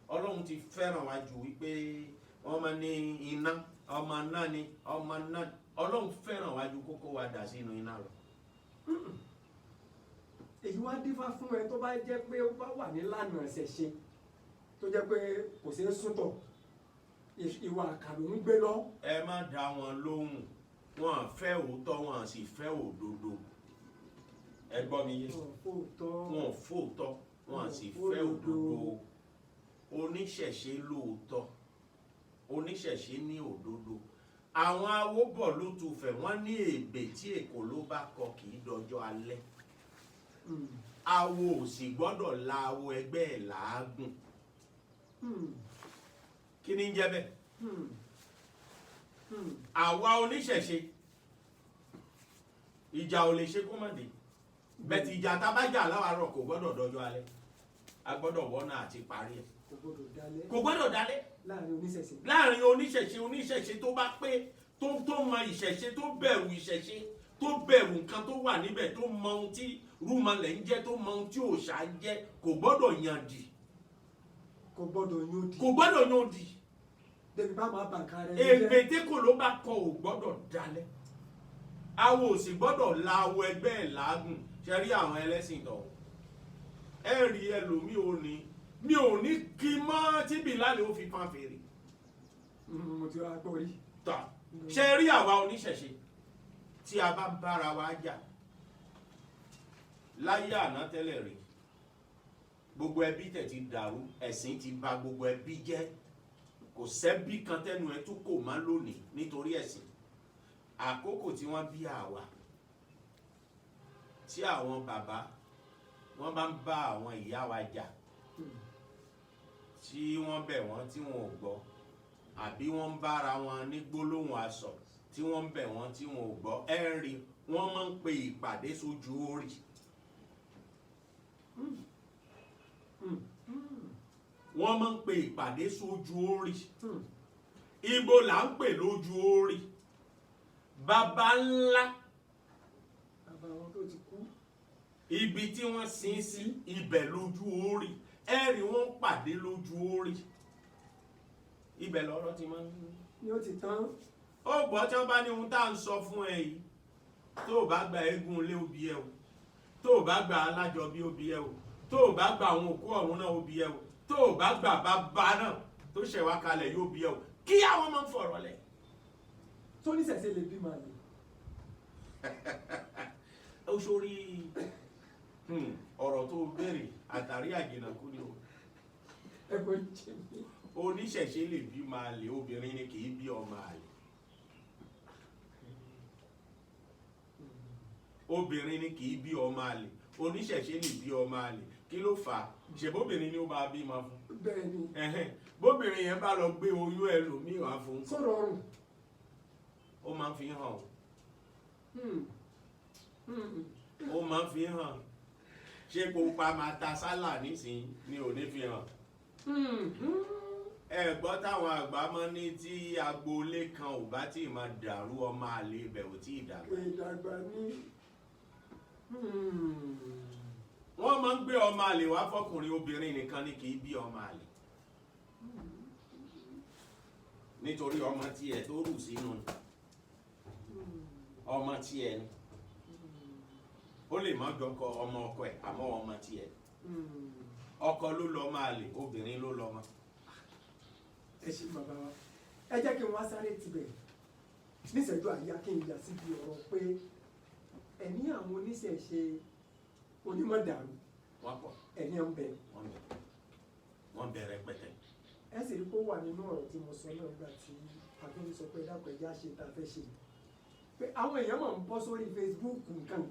Ọlọ́run ti fẹ́ràn wa jù wípé wọ́n máa ní iná, ọmọ náà ni ọmọ náà. Ọlọ́run fẹ́ràn wa ju kókó wa dà sínú iná lọ. Èyí wá dífá fún ẹ tó bá jẹ́ pé ó bá wà nílànà ìṣẹ̀ṣe, tó jẹ́ pé kò ṣeé súntọ̀, ìwà àkà ló ń gbé lọ. Ẹ má dá wọn lóhùn. Wọn fẹ́ òótọ́, wọn sì fẹ́ òdodo. Ẹ gbọ́ mi yé? Òótọ́. Wọn fóòtọ́, wọn sì fẹ́ òdodo. Oníṣẹ̀ṣe lóòótọ́, oníṣẹ̀ṣe ní òdodo. Àwọn awóbọ̀ ló tún fẹ̀ wọ́n ní ègbè tí èkó ló bá kọ kì í dọjọ́ alẹ́. Awo ò sì gbọ́dọ̀ la awo ẹgbẹ́ ẹ̀ làágùn. Kí ni ń jẹ́ bẹ́ẹ̀? Àwa oníṣẹ̀ṣe, ìjà ò lè ṣe kó má dé bẹ́ẹ̀ tí ìjà tá a bá jà láwàárọ̀ kò gbọ́dọ̀ dọjọ́ alẹ́. A gbọ́dọ̀ wọ́nà àti parí ẹ̀. Kò gbọ́dọ̀ dalẹ̀. Kò gbọ́dọ̀ dalẹ̀. Láàrin oníṣẹ̀ṣe. Láàrin oníṣẹ̀ṣe, oníṣẹ̀ṣe tó bá pé, tó mọ ìṣẹ̀ṣe, tó bẹ̀rù ìṣẹ̀ṣe, tó bẹ̀rù nǹkan tó wà níbẹ̀, tó mọ ohun tí rúmọlẹ̀ ń jẹ́, tó mọ ohun tí òòṣà ń jẹ́, kò gbọ́dọ̀ yàndì. Kò gbọ́dọ̀ yóò di. Kò gbọ́dọ̀ yàndì. Débi bá máa bà nǹkan rẹ̀ Ègbè jẹ́. tí kò ló bá kọ ò gbọ́dọ̀ dalẹ̀. Awo ò sì gbọ́dọ̀ la awo ẹgbẹ́ ẹ̀ làágùn. Ṣe rí àwọn ẹlẹ́sìn tọ̀, ẹ rí ẹlòmíì ò ní mi ò ní kí mọ́ tí Bílálì ó fi fan fèrè. Mo ti wá gbọ́ rí. Tọ́ ṣe rí àwa oníṣẹ̀ṣe, tí a bá bára wa jà láyé àná tẹ́lẹ̀ rí, gbogbo ẹbí tẹ̀ ti dàrú, ẹ̀sìn ti bà gbogbo ẹbí jẹ́, kò sẹ́bí kan tẹ́nu ẹ tún kò má lónìí nítorí ẹ̀sìn. Àkókò tí wọ́n bí àwa, tí àwọn bàbá wọ́n bá ń bá àwọn ìyá wa jà, tí wọ́n bẹ̀ wọ́n tí wọn ò gbọ́, àbí wọ́n ń bára wọn ní gbólóhùn asọ̀, tí wọ́n ń bẹ̀ wọ́n tí wọn ò gbọ́, ẹ rí wọ́n máa ń pe ìpàdé sójú orí. Wọ́n máa ń pe ìpàdé sójú orí. Ibo là ń pè lójú orí? Baba ńlá. Bàbá wọn tó ti kú. Ibi tí wọ́n sin sí, ibẹ̀ lójú orí. Ẹ rí wọ́n pàdé lójú orí, ibẹ̀ lọ́rọ̀ ti máa ń Ni ó ti tán. Ó gbọ́, tí wọ́n bá ní ohun tá à ń sọ fún ẹ yìí, tó o bá gba eégún ilé, ó bí ẹ o. Tó o bá gba alájọbí, ó bí ẹ o. Tó o bá gba àwọn òkú ọ̀run náà, ó bí ẹ o. Tó o bá gba bàbá náà tó ṣẹ̀ wá kalẹ̀, yóò bí ẹ o. Kí àwọn máa ń fọ̀rọ̀ lẹ̀. Tó níṣẹ̀ṣe lè bímọ àlè? Ó sórí ọ̀rọ̀ tó béèrè àtàrí àjìnàkú ni o. Ẹ kò jẹ mí. Oníṣẹ̀ṣe lè bí máa lè. Obìnrin ni kì í bí ọmọ àlè. Obìnrin ni kì í bí ọmọ àlè. Oníṣẹ̀ṣe lè bí ọmọ àlè. Kí ló fà á? Ṣèbóbìnrin ni ó máa bímọ fún? Bẹ́ẹ̀ ni. Ẹ̀hẹ́n. Bóbìnrin yẹn bá lọ gbé oyún ẹlòmíì wá fún un, Sọ̀rọ̀ ọrùn. ó máa ń fi hàn o. Ó máa ń fi hàn. Ṣé kó pa máa ta sálà nísìnyí ni ò ní fi hàn? Ẹ gbọ́ táwọn àgbà máa ní tí agboolé kan ò bá tí ì máa dàrú, ọmọ àlè ibẹ̀ ò tí ì dàgbà. Ìdàgbà ní. Wọ́n máa ń gbé ọmọ àlè wá fọkùnrin, obìnrin nìkan ni kì í bí ọmọ àlè, nítorí ọmọ tiẹ̀ tó rù sínú ni, ọmọ tiẹ̀ ni. Ó lè má jọkọ ọmọ ọkọ ẹ̀, àmọ́ ọmọ tiẹ̀. Ọkọ ló lọ́mọ àlè, obìnrin ló lọ́mọ. Ẹ ṣe, bàbá wa. Ẹ jẹ́ kí n wá sáré tibẹ̀ níṣẹ́jú àyà, kí n yà síbi ọ̀rọ̀ pé ẹ̀ní àwọn oníṣẹ̀ṣe onímọ̀dàrú Wọ́n pọ̀. Ẹ̀ní ń bẹ. Wọ́n bẹ, wọ́n bẹ rẹpẹtẹ. Ẹ sì rí kó wà nínú ọ̀rọ̀ tí mo sọ náà nígbà tí àtúntò sọ pé dákọ̀ ẹ̀já ṣe tá a fẹ́ ṣe, pé àwọn èèyàn máa ń bọ́ sórí Facebook nǹkan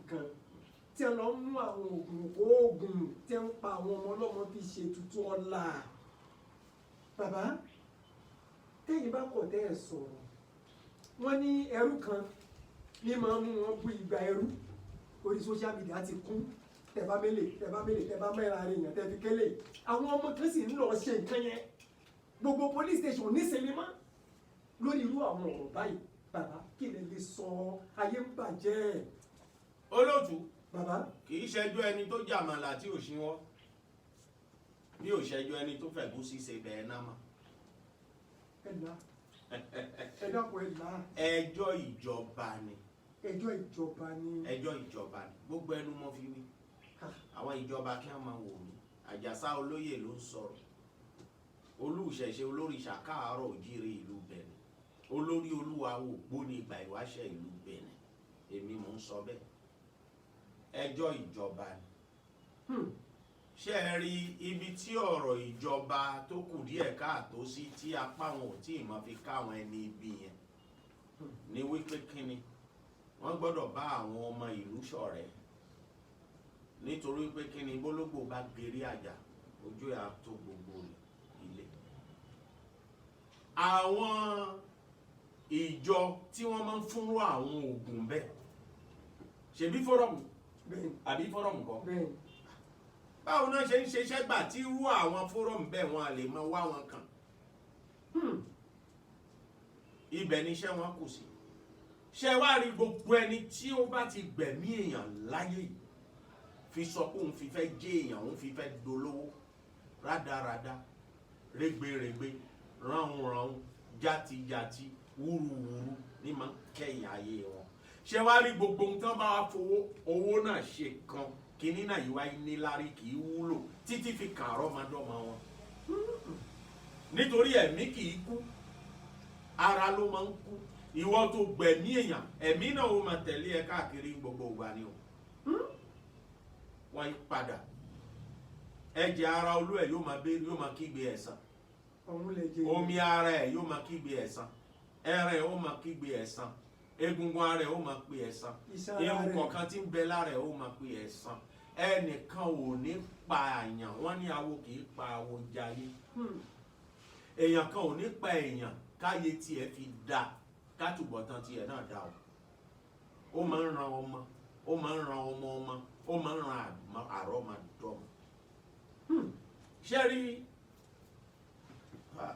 tí ẹ lọ ń mú àwọn oògùn oògùn tí ẹ ń pa àwọn ọmọ ọlọ́mọ fi ṣe tutù ọ̀la. Bàbá, tẹ́yìn bá kọ̀ tẹ́ ẹ̀ sọ̀rọ̀, wọ́n ní ẹrú kan ní máa ń mú wọn bú igba ẹrú. Orí social media ti kún, tẹ̀bá mélè, tẹ̀bá mélè, tẹ̀bá mẹ́ra rẹ̀ èèyàn tẹ́ fi kélé. Àwọn ọmọ kan sì ń lọ ṣe nǹkan yẹn. Gbogbo police station nísìnyí mọ́ lórí irú àwọn ọ̀rọ̀ báyìí. Bàbá, kí lè lè sọ? Ayé ń bàjẹ́. Olóòtú. Bàbá. Kì í ṣẹjọ́ ẹni tó jàmàlà tí ò ṣíwọ́, bí ò ṣẹjọ́ ẹni tó fẹ̀gúsí ṣe bẹ́ẹ̀ náà mọ́. Ẹ là, ẹ dákun, ẹ là. Ẹjọ́ ìjọba ni. Ẹjọ́ ìjọba ni. Ẹjọ́ ìjọba ni, gbogbo ẹnu mọ́ fi wí. Àwọn ìjọba kí wọ́n máa wò mí. Àjàsá Olóyè ló ń sọ̀rọ̀, olùṣẹ̀ṣe, olórìṣà káàárọ̀ òjíire ìlú Benin, olórí olúwa ògbóni ìgbà ìwáṣẹ̀ ìlú Benin. Èmi mò ń sọ bẹ́ẹ̀, ẹjọ́ ìjọba ni. Ṣé ẹ rí ibi tí ọ̀rọ̀ ìjọba tó kù díẹ̀ káàtó sí, tí apá wọn ò tí ì mọ̀ fi káwọn ẹni ibi yẹn ní wípé kíni wọ́n gbọ́dọ̀ bá àwọn ọmọ ìlú ṣọ̀rẹ́, nítorí pé kíni bólógbò bá gerí àjà, ojú ẹ̀ á tó gbogbo ilé. Àwọn ìjọ tí wọ́n máa ń fúnrú àwọn oògùn bẹ́ẹ̀, ṣebí forum? Bẹ́ẹ̀. Àbí forum kọ́? Bẹ́ẹ̀. Báwo náà ṣe ń ṣe iṣẹ́ gbà tí irú àwọn forum bẹ́ẹ̀, wọn à lè mọ wá wọn kàn? Ibẹ̀ níṣẹ́ wọn kù sí. Ṣé wá rí gbogbo ẹni tí ó bá ti gbẹ̀mí èèyàn láyé yìí, fi sọ pé òun fi fẹ́ jẹ́ èèyàn, òun fi fẹ́ dolówó, rádaràda, rẹ́gbẹ̀rẹ́gbẹ́, ránhunrànhun, játijàti, wúruwúru ní máa ń kẹ́yìn ayé wọn. Ṣé wá rí gbogbo ohun tí wọ́n bá wá fowó owó náà ṣe kan kínní náà yìí wáyé níláárí, kì í wúlò títí fi kàn àrọ́mọdọ́mọ wọn, nítorí ẹ̀mí kì í kú, ara ló máa ń kú. Ìwọ tó gbẹ̀mí èèyàn, ẹ̀mí náà ó máa tẹ̀lé ẹ káàkiri gbogbo ìgbà ni o. Wọ́n yí padà, ẹ̀jẹ̀ ara olú ẹ̀ yóò máa béèrè, yóò máa kígbe ẹ̀san. Ọ̀hún lè jẹ. Omi ara ẹ̀ yóò máa kígbe ẹ̀san, ẹran ẹ̀ ó máa kígbe ẹ̀san, egungun ara ẹ̀ ó máa pe ẹ̀san. Iṣan ara Irun rẹ̀. kọ̀ọ̀kan tí ń bẹ lára ẹ̀ ó máa pe ẹ̀san. Ẹnìkan ò ní pa àyàn, wọ́n ní awo kì í pa awo jayé. Èèyàn kan ò ní pa èèyàn káyé tiẹ̀ fi da, kátùbọ̀tán tiẹ̀ náà da o. Ó máa ń ran ọmọ, ó máa ń ran ọmọ ọmọ, ó máa ń ran àrọ́mọdọ́mọ. Ṣé rí? Ah,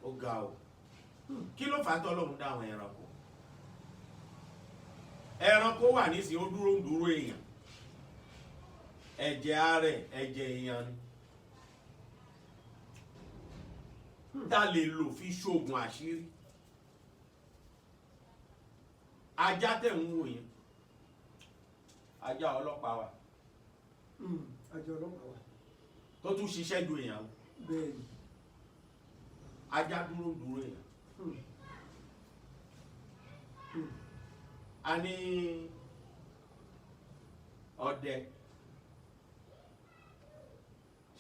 ó ga o. Kí ló fà á tọ́lọ́run dá àwọn ẹranko? Ẹranko wà nísìnyí, ó dúró ń dúró èèyàn, ẹ̀jẹ̀ ara ẹ̀ ẹ̀jẹ̀ èèyàn ni, tá a lè lò fi ṣoògùn àṣírí. Ajá tẹ̀ ń wò yẹn, ajá ọlọ́pàá wà. Àjọ ọlọ́pàá wà. Tó tún ṣiṣẹ́ ju èèyàn lọ. Bẹ́ẹ̀ ni. Ajá dúró ń dúró èèyàn. A ní ọdẹ,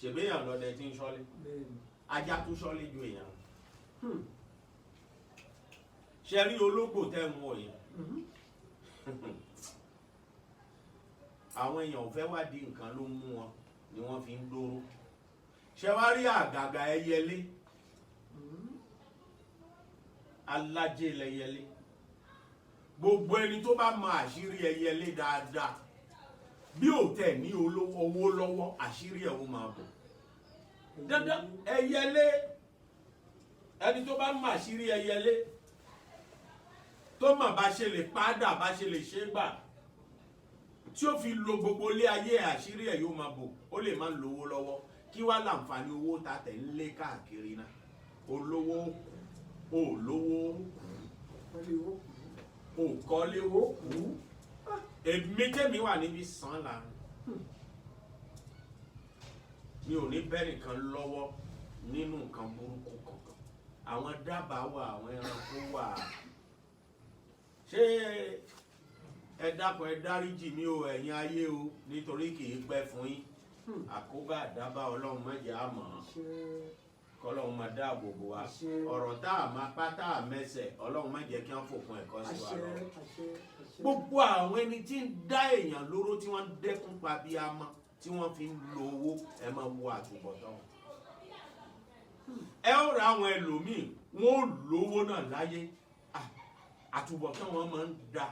ṣèbéyàn lọdẹ tí ń ṣọ́lé. Bẹ́ẹ̀ ni. Ajá tún ṣọ́lé ju èèyàn lọ. Ṣe rí ológbò tẹ́ ń wò yẹn? Àwọn èèyàn ò fẹ́ wádìí nǹkan ló mú wọn ni wọ́n fi ń dóró. Ṣe wá rí àgàgà ẹyẹlé? Alájẹ lẹyẹlé. Gbogbo ẹni tó bá mọ àṣírí ẹyẹlé dáadáa, bí ò tẹ̀ ní owó lọ́wọ́, àṣírí ẹ̀ ó máa bò dandan. Ẹyẹlé, ẹni tó bá mọ àṣírí ẹyẹlé, tó mọ̀ bá ṣe lè padà, bá ṣe lè ṣe gbà. Tí ó fi lo gbogbo ilé ayé ẹ̀, àṣírí ẹ̀ yóò máa bò. Ó lè má lówó lọ́wọ́. Kí wá láǹfààní owó ta tẹ̀ ń lé káàkiri náà? Olówó kú, olówó Wọ́n lè wó. kú, òkọ́lé ó kú. Èmi tẹ́mi wà níbi sàn láàrin, mi ò ní bẹ́ẹ̀ nìkan lọ́wọ́ nínú nǹkan burúkú kankan. Àwọn dábàá wà, àwọn ẹranko wà. Ṣé ẹ dákun, ẹ dáríjì mí o, ẹ̀yin ayé o, nítorí kì í pẹ́ fún yín. Àkóbá àdábá, Ọlọ́run má jẹ́ á mọ̀ ọ́n. Àṣẹ. Kọ́lọ́run máa dáàbò bò wá. Àṣẹ. Ọ̀rọ̀ tá a máa pa, tá a mẹsẹ̀, Ọlọ́run má jẹ́ kí wọ́n fòkun ẹ̀kọ́ sí wa Àṣẹ. lọ. Àṣẹ, àṣẹ. Gbogbo àwọn ẹni tí ń dá èèyàn lóró, tí wọ́n ń dẹ́kun pa bí a mọ́, tí wọ́n fi ń lo owó, ẹ máa wo àtúbọ̀tán wọn. Ẹ ó ra àwọn ẹlòmíì, wọn ò lówó náà láyé. Ah, àtúbọ̀tán wọn máa ń da,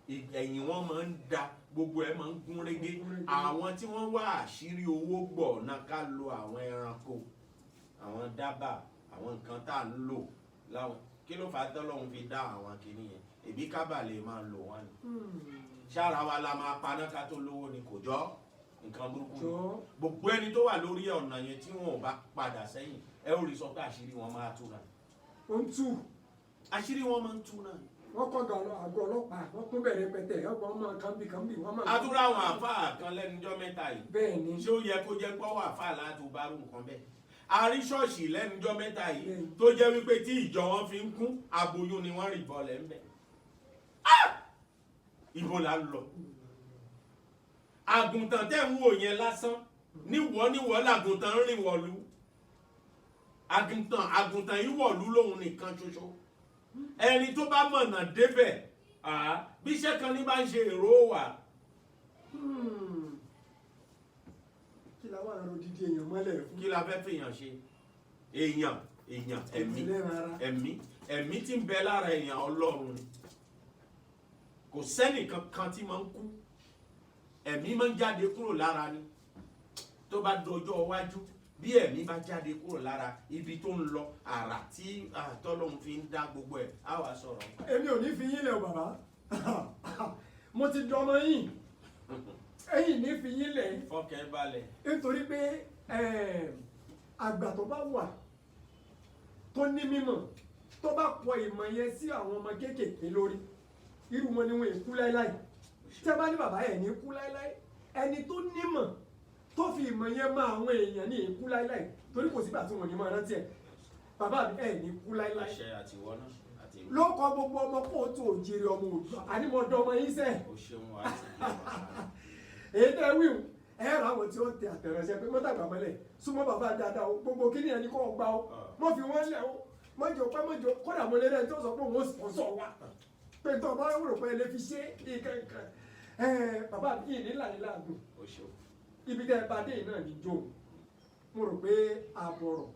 ẹ̀yìn wọn máa ń da, gbogbo ẹ̀ máa ń gún régé. Gún régé. Àwọn tí wọ́n wá àṣírí owó gbọ̀ náà, ká lo àwọn ẹranko, àwọn dábàá, àwọn nǹkan tá à ń lò láwọn. Kí ló fà á tọ́lọ́run fi dá àwọn kinní yẹn? Èbí kábà lè máa lò wọ́n ni. Ṣára wa la máa paná ká tó lówó ni? Kò jọ nǹkan burúkú ni. Jọ. Gbogbo ẹni tó wà lórí ọ̀nà yẹn tí wọn ò bá padà sẹ́yìn, ẹ ó rí sọ pé àṣírí wọn máa tú náà. Ó ń tú. Àṣírí wọn máa ń tú náà. Wọ́n kọ́ àgọ́ ọlọ́pàá, wọ́n kún bẹ̀rẹ̀ pẹ̀tẹ̀ ọgbà ọmọ kánbí kánbí wọ́n máa. Àtúrò àwọn àfáà kan lẹ́nujọ́ mẹ́ta yìí. Bẹ́ẹ̀ ni. Ṣé ó yẹ kó jẹ́ pọ́wọ́ àfáà láti bá rú nǹkan bẹ́ẹ̀? A rí ṣọ́ọ̀ṣì lẹ́nujọ́ mẹ́ta yìí tó jẹ́ wípé tí ìjọ wọn fi ń kún, aboyún ni wọ́n rì bọ́ọ̀lẹ̀ ń bẹ̀. Ibo la ń lọ? Àgùntàn tẹ́ ń wò yẹn lásán, níwọ̀ níwọ̀ làgùntàn ń rìn wọ̀lú. Àgùntàn yìí wọ̀lú lòun nìkan ṣoṣo. Ẹni tó bá mọ̀nà débẹ̀, bí iṣẹ́ kan ní bá ń ṣe, èrò wà. Kí la wà lọ́rọ̀ dídí èèyàn mọ́lẹ̀ fún? Kí la fẹ́ fèèyàn ṣe? Èèyàn, ẹ̀mí. Ìlera ara. Ẹ̀mí tí ń bẹ lára èèyàn, Ọlọ́run ni. Kò sẹ́nì kankan tí máa ń kú. Ẹ̀mí máa ń jáde kúrò lára ni. Tó bá dọjọ́ iwájú, bí ẹ̀mí bá jáde kúrò lára, ibi tó ń lọ, àrà tí àtọ́lọ́run fi ń dá gbogbo ẹ̀ á wà sọ̀rọ̀ nípa ẹ̀. Èmi ò ní fi yín lẹ̀ o, bàbá. Mo ti dọmọ yín, ẹ̀yin ní fi yín lẹ̀. Fọkẹ́ balẹ̀. Nítorí pé àgbà tó bá wà tó ní mímọ̀, tó bá pọ ìmọ̀ yẹn sí àwọn ọmọ kéékèèké lórí, irú wọn ni wọn èkú láéláé. Tí a bá ní bàbá ẹ̀ ní kú láéláé, ẹni tó nímọ̀ tó fi ìmọ̀ yẹn mọ àwọn èèyàn ní èkú láéláé, torí kò sígbà tí wọn ní máa rántí ẹ̀. Bàbá mi, ẹ̀ ní kú láéláé. Àṣẹ, àtiwọ́ náà àti èmi. Ló kọ gbogbo ọmọ kóòtù òjìrì, ọmọ Oòduà, àní mo dán ọmọ yín sẹ́ẹ̀. O ṣeun wa ti bí ọmọ sára. Èyí tẹ́ wíwù, ẹ rà àwọn tí ó tẹ àtẹ̀ránṣẹ́ pé mọ́tàgbà mọ́lẹ̀, súnmọ́ bàbá dáadáa o, gbogbo kíní ẹni kọ́ gbá o, mọ́ fi wọ́n lẹ̀ o, mọ́jọ pé mọ́jọ kódà mo lé rẹ̀ tó sọ pé òun ó sponsor wa, pé tó o bá rò pé ẹ lè fi ṣe nǹkan kan. Ẹ bàbá mi yìí nílà nílà gùn. O ṣeun. Ibi tẹ́ ẹ bá dé yìí náà ní jó, mo rò pé àbọ̀rọ̀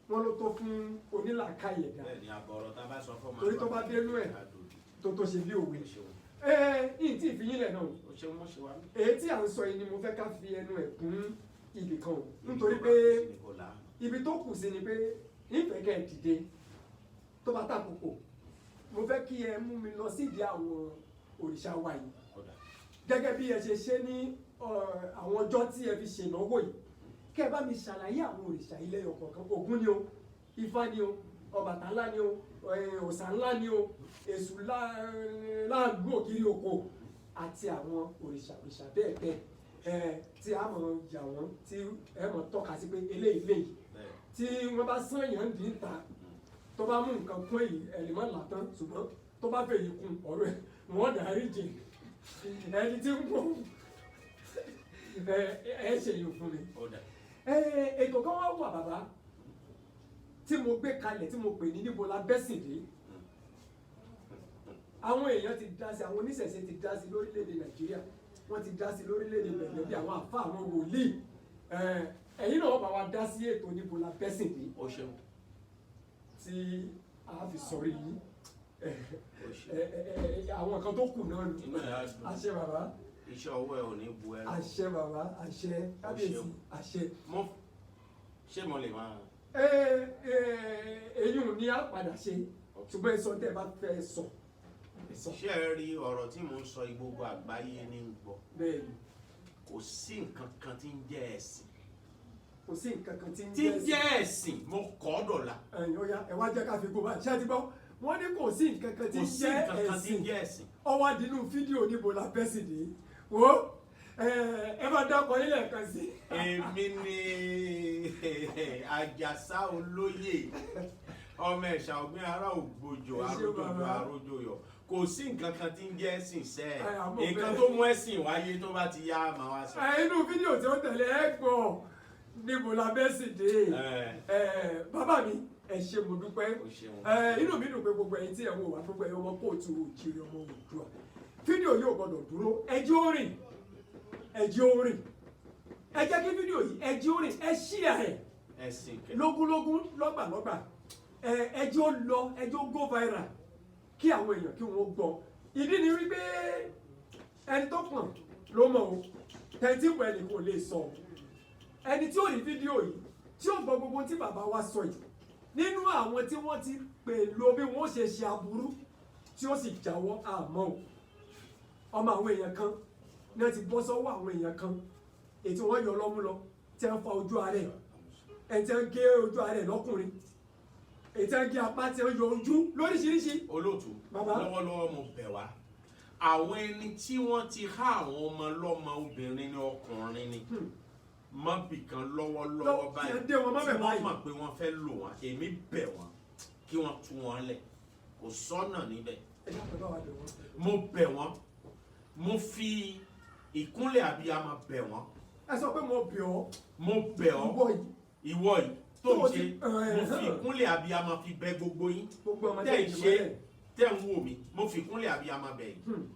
wọn ló tó fún onílàákàyè dá. Bẹ́ẹ̀ ni, àbọ̀rọ̀ tá a bá sọ fún ọmọ Torí tó bá dénú ẹ̀, tó ṣe bí òwe. O ṣeun. Ẹ yìí tí ìfiyín lẹ̀ náà. O ṣeun, mo ṣe wá. Èyí tí à ń sọ yìí ni mo fẹ́ ká fi ẹnu ẹ̀ kún ibì kan o, nítorí pé ibi tó kù sí ni pé ìfẹ́ kẹ́ ẹ dìde tó bá tàkókò, mo fẹ́ kí ẹ mú mi lọ sídìí àwọn òrìṣà wa yìí, gẹ́gẹ́ bí ẹ ṣe ṣe ní àwọn ọjọ́ tí ẹ fi ṣènáwó yìí, kẹ́ ẹ bá mi ṣàlàyé àwọn òrìṣà ilẹ̀ ọ̀kọ̀ọ̀kan. Ògún ni o, Ifá ni o, Ọbàtálá ni o, òòṣà ńlá ni o, Èṣù láàlú òkiri oko, àti àwọn òrìṣà bẹ́ẹ̀ bẹ́ẹ̀ tí a mọ̀ yà wọ́n, tí ẹ mọ̀ tọ́ka sí pé eléyìí léyìí, tí wọ́n bá sán yàn dín ta, tó bá mú nǹkan kún èyí, ẹ lè má là tán, ṣùgbọ́n tó bá fèyí kún ọ̀rọ̀ ẹ̀, wọ́n dárí jì ẹni tí ń kún ẹ. Ẹ ṣe yìí fún mi. Ètò kan wá wà, bàbá, tí mo gbé kalẹ̀ tí mo pè ní "Níbo la bẹ́sìn dé?" Àwọn èèyàn ti dá sí, àwọn oníṣẹ̀ṣe ti dá sí lórílẹ̀‐èdè Nàìjíríà, wọ́n ti dá sí lórílẹ̀‐èdè bẹ̀rẹ̀ bí àwọn àfa, àwọn wòlíì. Ẹ̀yin náà bá wa dá sí ètò "Níbo la bẹ́sìn dé?" O ṣeun. Tí a fi sọ̀rọ̀ yìí. O ṣeun. Àwọn nǹkan tó kù náà nù. Inú ẹ̀ á dùn. Àṣẹ, bàbá. Iṣẹ́ ọwọ́ ẹ ò ní bu ẹ lọ. Àṣẹ, bàbá, àṣẹ, kábíyèsí. Ṣeun. Àṣẹ. Mo ṣé mo lè máa. Eyín ò ní á padà ṣe, ṣùgbọ́n ẹ sọ tẹ́ ẹ bá fẹ́ sọ. Ẹ sọ. Ṣé ẹ rí ọ̀rọ̀ tí mò ń sọ yìí, gbogbo àgbáyé ní ń gbọ́. Bẹ́ẹ̀ ni. Kò sí nǹkan kan tí ń jẹ́ ẹ̀sìn. Kò sí nǹkan kan tí ń Tí ń jẹ́ ẹ̀sìn, mo kọ́ ọ́ dọ̀la. Ẹ̀yin, ó yá, ẹ wá jẹ́ ká fi kó báyìí. Ṣé ẹ ti gbọ́? Wọ́n ní kò sí nǹkan kan tí Kò ń sí jẹ́ nǹkan kan tí ń ẹ̀sìn. jẹ́ ẹ̀sìn. Ọwọ́ àdínú fídíò níbo la bẹ́ sì dé wo. Ẹ máa dákọ̀ yín lẹ́ẹ̀kan sí. Èmi ni Àjàsá Olóyè, ọmọ ẹ̀ṣà ọ̀gbìn ará Ògbójò. Ẹ ṣé, Arójòjò bàbá. Arójòyọ̀. Kò sí nǹkan kan tí ń jẹ́ ẹ̀sìn sẹ́. Ẹ, àmọ́ Ẹ̀ nǹkan bẹ́ẹ̀. tó mú ẹ̀sìn wáyé, tó bá ti yá, màá wá sọ. Ẹ, inú fídíò tí ó tẹ̀lé ẹ gbọ́ níbo la bẹ́ sì dé. Ẹ. Ẹ, bàbá mi, ẹ ṣé, mo dúpẹ́. O ṣeun. Ẹ, inú mi dùn pé gbogbo ẹ̀yin tí ẹ wò wá, gbogbo ẹ̀yin ọmọ kóòtù òjìrì, ọmọ Oòduà, fídíò yóò gbọdọ̀ dúró. Ẹ jẹ́ ó rìn, ẹ jẹ́ ó rìn, ẹ jẹ́ kí fídíò yìí, ẹ jẹ́ ó rìn, ẹ share ẹ̀ Ẹ̀sìn kẹ. lógúnlógún, lọ́gbàlọ́gbà. Ẹ jẹ́ ó lọ, ẹ jẹ́ ó go viral kí àwọn èèyàn kí wọ́n gbọ́. Ìdí ni wípé ẹni tó pọ̀n ló mọ̀ o, tẹ̀ntì wọ̀ ẹnì kò lè sọ o. Ẹni tí ó rí fídíò yìí, tí ó gbọ́ gbogbo tí bàbá wa sọ yìí, nínú àwọn tí wọ́n ti pè lo bí wọ́n ṣe ṣe aburú tí ó sì jáwọ́, àmọ́ o, ọmọ àwọn èèyàn kan ní wọ́n ti bọ́ sọ́wọ́ àwọn èèyàn kan, ètò wọn yọ lọ́mú lọ, tí wọ́n fa ojú ara ẹ̀, ẹ̀ tí wọ́n gé ojú ara ẹ̀ lọ́kùnrin, ètò ẹ̀ gé apá, tí wọ́n yọ ojú lóríṣiríṣi. Olóòtú. Bàbá. Lọ́wọ́lọ́wọ́, mo bẹ̀ wá, àwọn ẹni tí wọ́n ti há àwọn ọmọ lọ́mọ, obìnrin ni, ọkùnrin ni, mọ́bì kan lọ́wọ́lọ́wọ́ báyìí, Tí ẹ dé wọn mọ́bẹ̀ tí wọ́n báyìí. mọ̀ pé wọ́n fẹ́ lò wọ́n, èmi bẹ̀ wọ́n kí wọ́n tú wọn lẹ̀. Kò sọ́nà níbẹ̀. Ẹ dákun, ẹ bá wa bẹ̀ wọ́n. Mo bẹ̀ wọ́n, mo fi ìkúnlẹ̀ abiyamọ bẹ̀ wọ́n. Ẹ sọ pé mo bẹ̀ ọ́. Mo bẹ̀ ọ́. Ìwọ yìí. Ìwọ yìí tó ń Tó ṣe. Mo fi ìkúnlẹ̀ abiyamọ fi bẹ̀ gbogbo yín. Gbogbo ọmọdé Tẹ́ ń ṣe, ìmọ́lẹ̀. tẹ́ ń wò mí, mo fi ìkúnlẹ̀ abiyamọ bẹ̀ yín.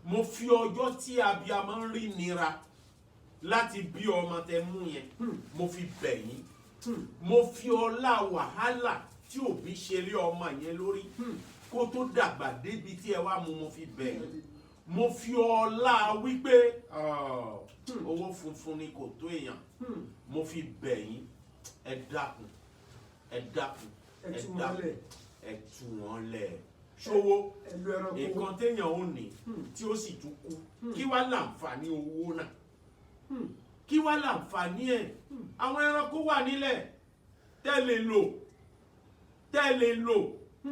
Mo fi ọjọ́ tí abiyamọ ń rí nira láti bí ọmọ tẹ mú yẹn, mo fi bẹ̀ yín. Mo fi ọlá wàhálà tí òbí ṣe lé ọmọ yẹn lórí kó tó dàgbà débi tí ẹ wá mú, mo fi bẹ̀ yín. Mo fi ọlá wípé ah, owó funfun ni kò tó èèyàn, mo fi bẹ̀ yín. Ẹ dákun, ẹ dákun. Ẹ Ẹ tú wọn dákun. lẹ̀. Ẹ tú wọn lẹ̀. Ṣòwò Ẹ lu ẹranko. nǹkan téèyàn ò ní tí ó sì tún kú, kí wá láǹfààní owó náà? Kí wá láǹfààní ẹ̀? Àwọn ẹranko wà nílẹ̀ tẹ́ lè lò, tẹ́ lè lò.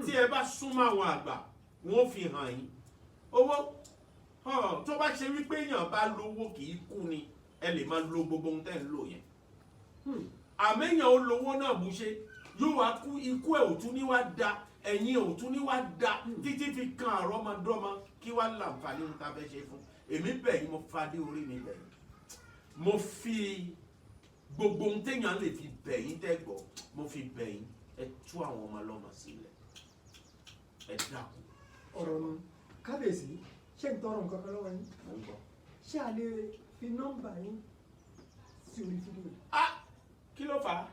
Tí ẹ bá súnmọ́ àwọn àgbà, wọ́n fi hàn yín. Owó hàn, tó bá ṣe wípé èèyàn bá lówó kì í kú ni, ẹ lè máa lo gbogbo ohun tẹ́ ń lò yẹn. Àmẹ́yàn ó lówó náà bú ṣe yóò wá kú, ikú ẹ̀ ò tún ní wá da, ẹ̀yìn ẹ̀ ò tún ní wá da títí fi kan àrọ́mọdọ́mọ. Kí wá láǹfààní ohun tá a fẹ́ ṣe fún? Èmi bẹ̀ yín, mo fadé orí mi bẹ̀ yín, mo fi gbogbo ohun téèyàn lè fi bẹ̀ yín tẹ́ gbọ́, mo fi bẹ̀ yín. Ẹ tú àwọn ọmọ ọlọ́mọ sílẹ̀, ẹ dákun. Ọ̀rọ̀ nu. Kábíyèsí, ṣé ń tọrọ nǹkan kan lọ́wọ́ yín? Mo ń gbọ́. Ṣé a lè fi nọ́mbà yín sí orí fídíò yìí? Ah, kí ló fà á?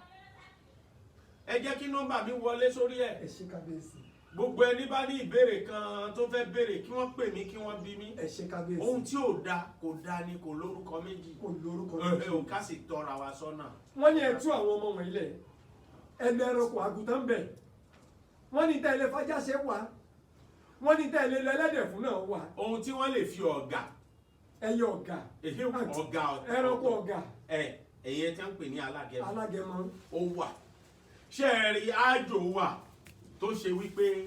Ẹ jẹ́ kí nọ́mbà mi wọlé sórí ẹ̀. Ẹ ṣé, kábíyèsí. Gbogbo ẹni bá ní ìbéèrè kan tó fẹ́ béèrè, kí wọ́n pè mí, kí wọ́n bí mí. Ẹ ṣé, kábíyèsí. Ohun tí ò da kò da ni, kò lórúkọ méjì. Kò lórúkọ Ẹ méjì. ò ká sì tọ́ra wa sọ́nà. Wọ́n ní ẹ tú àwọn ọmọ wọn ilẹ̀, ẹnu ẹranko àgùntàn bẹ̀. Wọ́n ní tẹ́lẹ̀ fájáṣe wà, wọ́n ní tẹ́lẹ̀ lẹ́lẹ́dẹ̀ fún náà wà. Ohun tí wọ́n lè fi ọ̀gà. Ẹyẹ ọ̀gà. Èyí ọ̀gà. Ẹranko ọ̀gà. Ẹ ẹ̀yẹ tí wọ́n ń pè ní alágẹmọ. Alágẹmọ. Ó wà. Ṣé ẹ rí ájò wà tó ṣe wípé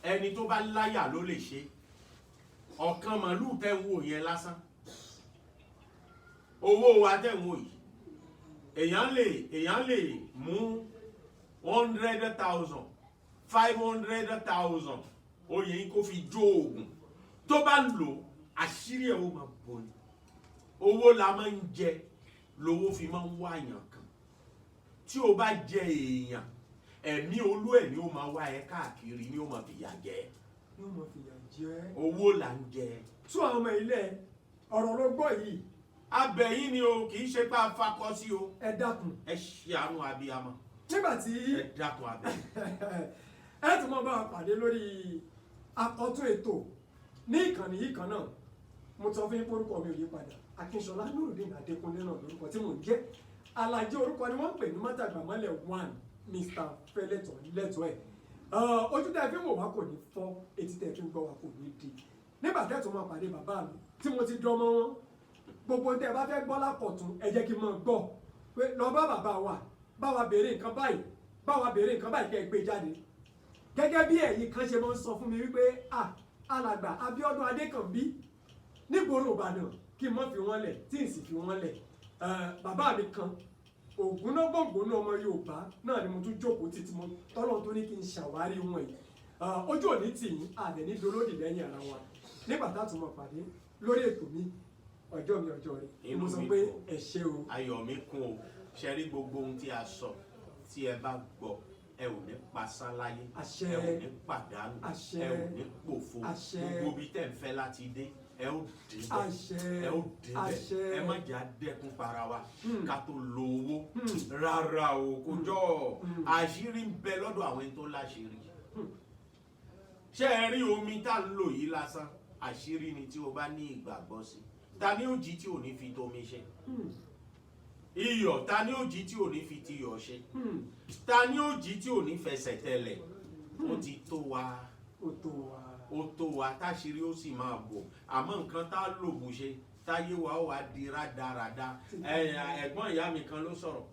ẹni tó bá láyà ló lè ṣe. Ọ̀kan màlúù tẹ́ ń wò yẹn lásán, owó wa tẹ́ ń wò yìí, èèyàn lè mú 100,000, 500,000, oyè yín, kó fi jó oògùn. Tó bá lò, àṣírí ẹ̀ ó máa bò ní. Owó la máa ń jẹ, lówó fi máa ń wá èèyàn kan. Tí o bá jẹ èèyàn, ẹ̀mí olú ẹ̀ ni ó máa wá ẹ káàkiri, ni ó máa fìyà jẹ ẹ́. Yóò mọ fìyà jẹ. Owó là ń jẹ. Tú àwọn ọmọ ilẹ̀, ọ̀rọ̀ ló gbọ́ yìí. Abẹ̀yìn ni o, kì í ṣe pé a fakọ sí o. Ẹ dákun. Ẹ ṣe àánú abiyamọ. Nígbà tí Ẹ dákun, abẹ̀yìn. Ẹ tún mọ bá a pàdé lórí akọ́tún ètò ní ìkànnì yìí kan náà. Mo sọ fún yín pé orúkọ mi ò yí padà, Akínṣọlá Nurudeen Adékúnlé náà lórúkọ tí mò ń jẹ́. Alhaji orúkọ ni wọ́n ń pè ní mátàgbàmọ́lẹ̀ one, Mr Fẹ́lẹ́tọ̀ lẹ́tọ̀ ẹ̀. Ojú tẹ́ fi ń wò wá kò ní fọ́, etí tẹ́ fi ń gbọ́. Gbọ́ wa kò ní di nígbà tẹ́tù máa pàdé bàbá mi tí mo ti dánmọ́ wọn. Gbogbo tẹ́ ẹ bá fẹ́ gbọ́ lákọ̀tún, ẹ jẹ́ kí n máa gbọ́ pé lọ bá bàbá wa, bá wa béèrè nǹkan báyìí, bá wa béèrè nǹkan báyìí, kẹ́ ẹ gbé jáde. Gẹ́gẹ́ bí ẹ̀yin kan ṣe máa ń sọ fún mi wípé, ah, alàgbà Abíọ́dún Adékànbí nígboro Ìbàdàn, kí n má fi wọ́n lẹ̀, tí n sì fi wọ́n lẹ̀. Bàbá mi kan ògúnnágbòǹgbò ọmọ Yorùbá náà ni mo tún jókòó títí mo tọ́lọ́ tó ní kí n ṣàwárí wọn yìí. Ojú òní tì yín, àdẹ̀ ní dolódì lẹ́yìn ara wa nígbà tá a tún mọ̀ pàdé lórí ètò mi, ọjọ́ mi ọjọ́ rẹ̀ ni mo Inú sọ mi pé dùn. Ẹ ṣé o. Ayọ̀ mi kún o. Ṣe rí gbogbo ohun tí a sọ, tí ẹ bá gbọ́, ẹ ò ní pasán láyé. Àṣẹ. Ẹ ò ní pàdánù. Àṣẹ. Ẹ ò ní pòfo. Àṣẹ. Gbogbo ibi tẹ́ ń fẹ́ láti dé, ẹ ó débẹ̀. Àṣẹ. Ẹ ó débẹ̀. Àṣẹ. Ẹ má jẹ́ àdẹ́kun para wa ká tó lo owó rárá o, kò jọ. Àṣírí ń bẹ lọ́dọ̀ àwọn ẹni tó láṣìírí. Ṣé ẹ rí omi tá ń lò yìí lásán, àṣírí ni. Tí o bá ní ìgbàgbọ́ sí, ta ni ó jí tí ò ní fi tomi ṣe? Iyọ̀, ta ni ó jí tí ò ní fi tiyọ̀ ṣe? Ta ni ó jí tí ò ní fẹsẹ̀ tẹlẹ̀? Ó ti tó wa. Ó tó wa. Ó tó wa, táṣírí ó sì máa bò. Àmọ́ nǹkan tá a lò bù ṣe táyé wa ó wá di rádaràda. Ẹ̀gbọ́n ìyá mi kan ló sọ̀rọ̀,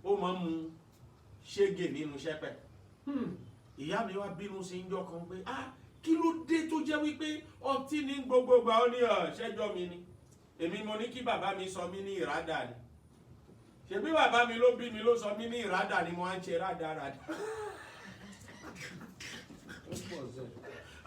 ó máa ń mu ṣége nínú sẹ́pẹ̀. Ìyá mi wá bínú sí ń jọ kan pé, ah, kí ló dé tó jẹ́ wípé ọtí ní gbogbo ìgbà? Ó ní ṣẹ́jọ́ mi ni, èmi mo ní kí bàbá mi sọ mí ní ìrádà ni. Ṣebí bàbá mi ló bí mi, ló sọ mí ní ìrádà ni mo á ń ṣe rádaràda.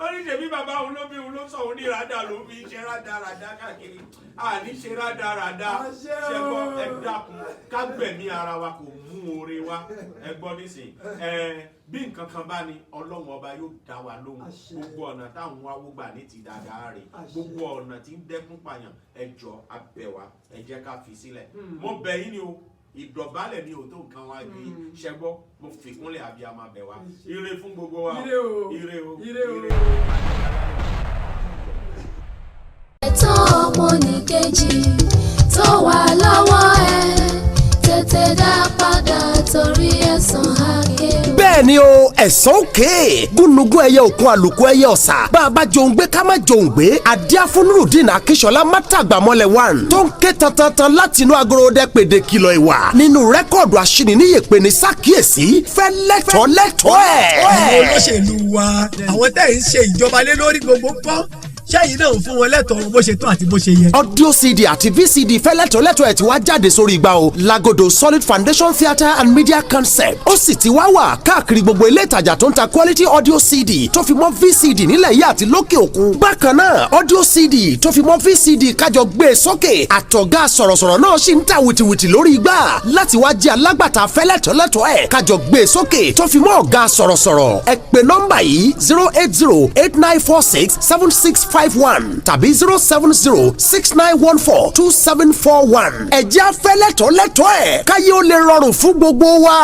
Ó ní ṣebí bàbá òun ló bí òun, ló sọ òun ní ìrádà, ló fi ń ṣe rádaràda káàkiri. Àní ṣe rádaràda. Àṣẹ o. Ṣe gbọ́? Ẹ dákun, ká gbẹ̀mí ara wa kò mú oore wa. Ẹ gbọ́ nísìn, ẹ bí nǹkan kan bá ní, Ọlọ́run ọba yóò dá wa lóhùn. Àṣẹ. Gbogbo ọ̀nà táwọn awó gbà ní ti dáadáa rè. Àṣẹ. Gbogbo ọ̀nà tí ń dẹ́kun pààyàn, ẹ jọ, abẹ̀ wa, ẹ jẹ́ ká fi sílẹ̀. Mo bẹ̀ yín ni o, ìdọ̀bálẹ̀ mi ò tó nǹkan wá ju yín. Ṣẹgbọ́, mo fìkúnlẹ̀ abiyamọ bẹ̀ wá. Ire fún gbogbo wa o. Ire o. Ire o. Ire o. Ire o. Ẹ̀tọ́ ọmọnìkejì tó wà lọ́wọ́ ẹ, tètè dá padà torí ẹ̀san àké. Bẹ́ẹ̀ ni o, ẹ̀sán òkè gúnugún ẹyẹ òkun, àlùkò ẹyẹ ọ̀sà, bá a bá jòun gbé, ká má jòun gbé. Adíáfúnrúdìn Akíṣọlá mátàgbàmọ́lẹ̀ one tó ń ké tantantan láti inú agorodẹ pèdè kìlọ̀ ìwà nínú record aṣíniníyèpé ní sákìyèsí fẹ́ lẹ́tọ̀ọ́ lẹ́tọ̀ọ́ ẹ̀. Àwọn olóṣèlú wa, àwọn tẹ́ ẹ̀ ń ṣe ìjọba lé lórí gbogbo ńkọ́? Ṣẹ́yìn náà ń fún wọn lẹ́tọ̀ọ́ bó ṣe tó àti bó ṣe yẹ? Audio CD àti VCD fẹ́lẹ́tọ̀lẹ́tọ̀ ẹ̀ ti wá jáde sórí igbá o lagodo Solid Foundation Theatre and Media Concept. Ó sì ti wá wà káàkiri gbogbo ilé ìtajà tó ń ta quality audio CD tó fi mọ́ VCD nílẹ̀ yìí àti lókè òkun. Bákan náà, audio CD tó fi mọ́ VCD kájọ gbé e sókè àtọ̀gá sọ̀rọ̀sọ̀rọ̀ náà sì ń ta wìtìwìtì lórí igbá láti wá jẹ́ alágbàtà fẹ́lẹ́tọ̀lẹ́tọ̀ ẹ̀ kájọ gbé e sókè tó fi mọ́ ọ̀gá sọ̀rọ̀sọ̀rọ̀. Ẹ pè nọ́mbà yìí: 08089467651 tàbí 07069142741. Ẹ̀jẹ̀ afẹ́lẹ́tọ̀lẹ́tọ̀ ẹ̀ káyé ó lè rọrùn fún gbogbo wa.